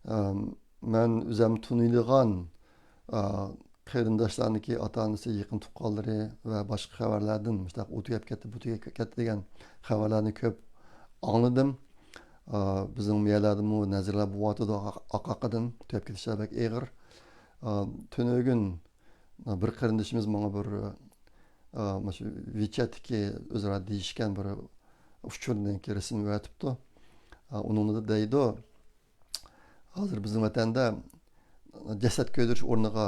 ئەم، مەن ئۆزۈم تونۇيدىغان، ئا، قېرىنداشلارنىڭكى ئاتا-ئانىسى، يېقىن تۇغقانلىرى ۋە باشقا خەۋەرلەردىن مۇشۇنداق ئۇ تۈگەپ كەتتى، بۇ تۈگەپ كەتتى دېگەن خەۋەرلەرنى كۆپ ئاڭلىدىم. ئا، بىزنىڭ مۇ يەرلەردىمۇ نەزىرلەر بولۇۋاتىدۇ، ئاق-، ئاقاقىدىن تۈگەپ كېتىشلەر بەك ئېغىر. ئا، تۈنۈگۈن بىر قېرىندىشىمىز ماڭا بىر، ئا، مۇشۇ ۋىچەتتىكى ئۆزئارا دېيىشكەن بىر ئۇچۇرنىڭكى رەسىمىنى ئەۋەتىپتۇ. ئا، ئۇنىڭدا دەيدۇ، ھازىر بىزنىڭ ۋەتەندە جەسەت كۆيدۈرۈش ئورنىغا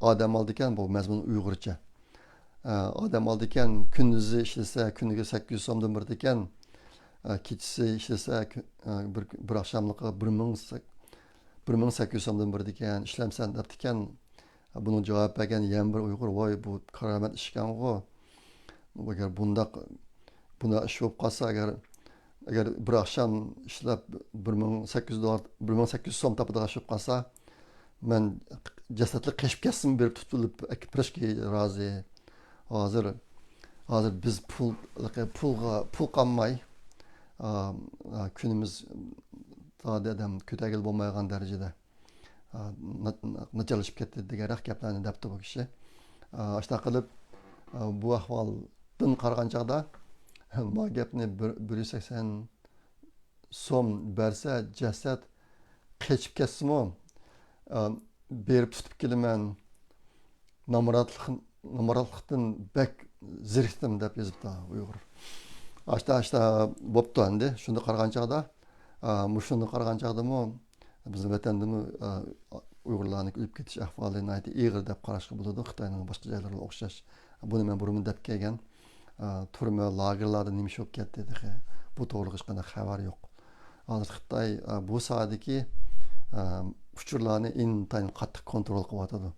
ئادەم ئالىدىكەن، بۇ مەزمۇن ئۇيغۇرچە. ئادەم ئالىدىكەن، كۈندۈزى ئىشلىسە، كۈنىگە سەككىز يۈز سومدىن بېرىدىكەن، كېچىسى ئىشلىسە، بىر، بىر ئاخشاملىققا بىر مىڭ، بىر مىڭ سەككىز يۈز سومدىن بېرىدىكەن، ئىشلەمسەن دەپتىكەن. بۇنىڭغا جاۋاب بەرگەن يەنە بىر ئۇيغۇر، ۋاي، بۇ كارامەت ئىشكەنغۇ. ئەگەر بۇنداق، بۇنداق ئىش بولۇپ قالسا، ئەگەر، ئەگەر بىر ئاخشام ئىشلەپ بىر مىڭ سەككىز يۈز دوللار، بىر مىڭ سەككىز يۈز سوم تاپىدىغان ئىش بولۇپ قالسا، مەن جەسەتلىك قېچىپ كەتسىمۇ بېرىپ تۇتۇپ ئېلىپ ئەكىپ بېرىشكە رازى. ھازىر، ھازىر بىز پۇل، پۇلغا، پۇل قالماي، ئا، ئا، كۈنىمىز زادى ئادەم كۆتەرگىلى بولمايدىغان دەرىجىدە، ئا، نا-، ناچارلىشىپ كەتتى دېگەنرەك گەپلەرنى دەپتۇ بۇ كىشى. ئا، ئاشۇنداق قىلىپ، بۇ ئەھۋالدىن قارىغان چاغدا، ما گەپنى بىر، بىر يۈز سەكسەن سوم بەرسە، جەسەت قېچىپ كەتسىمۇ، بېرىپ تۇتۇپ كېلىمەن، نامراتلىق، نامراتلىقتىن بەك زېرىكتىم، دەپ يېزىپتۇ ئۇيغۇر. ئاشتا، ئاشتا بوپتۇ ئەمدى. شۇنداق قارىغان چاغدا، مۇشۇنداق قارىغان چاغدىمۇ بىزنىڭ ۋەتەندىمۇ ئۇيغۇرلارنىڭ ئۆلۈپ كېتىش ئەھۋالى ناھايىتى ئېغىر دەپ قاراشقا بولىدۇ. خىتاينىڭ باشقا جايلىرىغا ئوخشاش. بۇنى مەن بۇرۇنمۇ دەپ كەلگەن. تۈرمە، لاگېرلاردا نېمە ئىش بولۇپ كەتتى تېخى؟ بۇ توغرىلىق ھېچقانداق خەۋەر يوق. ھازىر خىتاي بۇ ساھەدىكى ئۇچۇرلارنى ئىنتايىن قاتتىق كونترول قىلىۋاتىدۇ.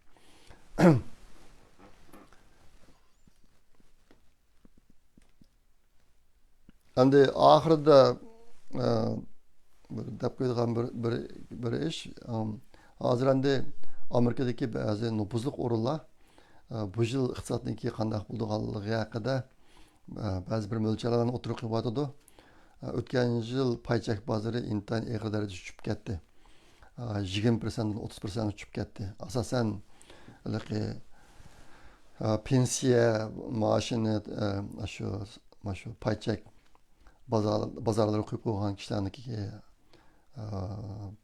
ئەمدى ئاخىرىدا، ئە، بىر دەپ قويىدىغان بىر، بىر، بىر ئىش. ئەم، ھازىر ئەمدى ئامېرىكىدىكى بەزى نوپۇزلۇق ئورۇنلار، ئە، بۇ يىل ئىقتىسادنىڭكى قانداق بولىدىغانلىقى ھەققىدە، ئە، بەزى بىر مۆلچەرلەرنى ئوتتۇرىغا قويۇۋاتىدۇ. ئە، ئۆتكەن يىل پاي چەك بازىرى ئىنتايىن ئېغىر دەرىجىدە چۈشۈپ كەتتى. ئە، يىگىرمە پىرسەنتتىن ئوتتۇز پىرسەنتكە چۈشۈپ كەتتى. ئاساسەن، ھېلىقى، ئە، پېنسىيە مائاشىنى، ئە، شۇ، مانا شۇ پاي چەك بازار، بازارلارغا قويۇپ قويغان كىشىلەرنىڭكى، ئە،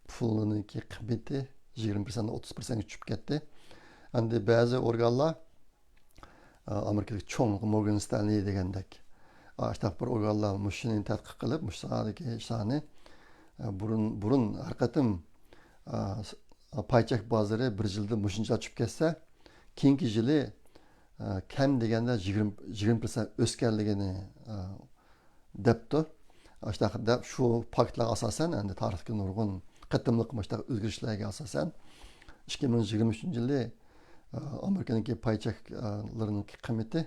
پۇلىنىڭكى قىممىتى يىگىرمە پىرسەنت، ئوتتۇز پىرسەنتكە چۈشۈپ كەتتى. ئەمدى بەزى ئورگانلار، ئە، ئامېرىكىدىكى چوڭ مورگان ستانلى دېگەندەك، ئاشتاق بىر ئورگانلار مۇشۇنى تەتقىق قىلىپ، مۇشۇ ساھەدىكى ئىشلارنى، ئە، بۇرۇن، بۇرۇن ھەر قېتىم، ئە، س-، پاي چەك بازىرى بىر يىلدا مۇشۇنچە چۈشۈپ كەتسە، كېيىنكى يىلى، ئە، كەم دېگەندە يىگىرمە، يىگىرمە پىرسەنت ئۆسكەنلىكىنى، ئە، دەپتۇ. ئاشۇنداق دەپ، شۇ پاكىتلارغا ئاساسەن، ئەمدى تارىختىكى نۇرغۇن قېتىملىق مۇشۇنداق ئۆزگىرىشلەرگە ئاساسەن، ئىككى مىڭ يىگىرمە ئۈچىنچى يىلى، ئە، ئامېرىكىنىڭكى پاي چەكلىرىنىڭ قىممىتى،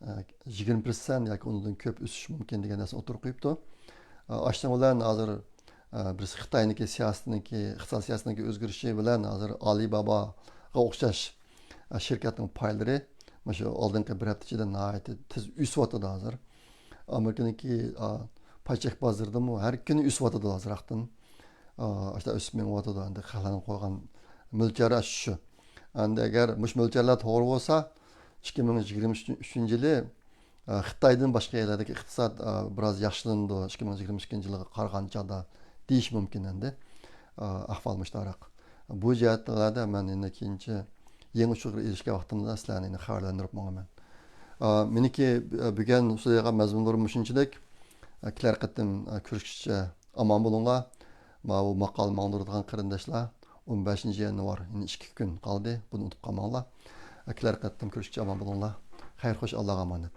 ئە، يىگىرمە پىرسەنت ياكى ئۇنىڭدىن كۆپ ئۆسۈشى مۇمكىن دېگەن نەرسىنى ئوتتۇرىغا قويۇپتۇ. ئە، ئاشۇنىڭ بىلەن ھازىر، ئە، بىرسى خىتاينىڭكى سىياسىتىنىڭكى، ئىقتىساد سىياسىتىنىڭكى ئۆزگىرىشى بىلەن ھازىر ئالىباباغا ئوخشاش، ئە، شىركەتنىڭ پايلىرى مۇشۇ ئالدىنقى بىر ھەپتە ئىچىدە ناھايىتى تېز ئۆسۈۋاتىدۇ ھازىر. ئامېرىكىنىڭكى، ئا، پاي چەك بازىرىدىمۇ ھەر كۈنى ئۆسۈۋاتىدۇ ھازىر ھەقتىن. ئا، ئاشۇنداق ئۆسۈپ مېڭىۋاتىدۇ. ئەمدى خەقلەرنىڭ قويغان مۆلچەرى ئاشۇ. ئەمدى ئەگەر مۇشۇ مۆلچەرلەر توغرا بولسا، ئىككى مىڭ يىگىرمە ئۈچىنچى يىلى، ئا، خىتايدىن باشقا يەرلەردىكى ئىقتىساد، ئا، بىراز ياخشىلىنىدۇ، ئىككى مىڭ يىگىرمە ئىككىنچى يىلغا قارىغان چاغدا دېيىش مۇمكىن ئەمدى. ئا، ئەھۋال مۇشۇنداق. بۇ جەھەتلەردە مەن يەنە كېيىنچە يېڭى ئۇچۇرغا ئېرىشكەن ۋاقتىمدا سىلەرنى يەنە خەۋەرلەندۈرۈپ ماڭىمەن. ئا، مېنىڭكى، ئا، بۈگۈن سۆزلەيدىغان مەزمۇنلىرىم مۇشۇنچىلىك. ئا، كېلەر قېتىم، ئا، كۆرۈشكىچە ئامان بولۇڭلار. ماۋۇ ماقالە ماڭدۇرىدىغان قېرىنداشلار، ئون بەشىنچى يانۋار، يەنە ئىككى كۈن قالدى. بۇنى ئۇنتۇپ قالماڭلار. ئا، كېلەر قېتىم كۆرۈشكىچە ئامان بولۇڭلار. خەير خوش، ئاللاغا ئامانەت.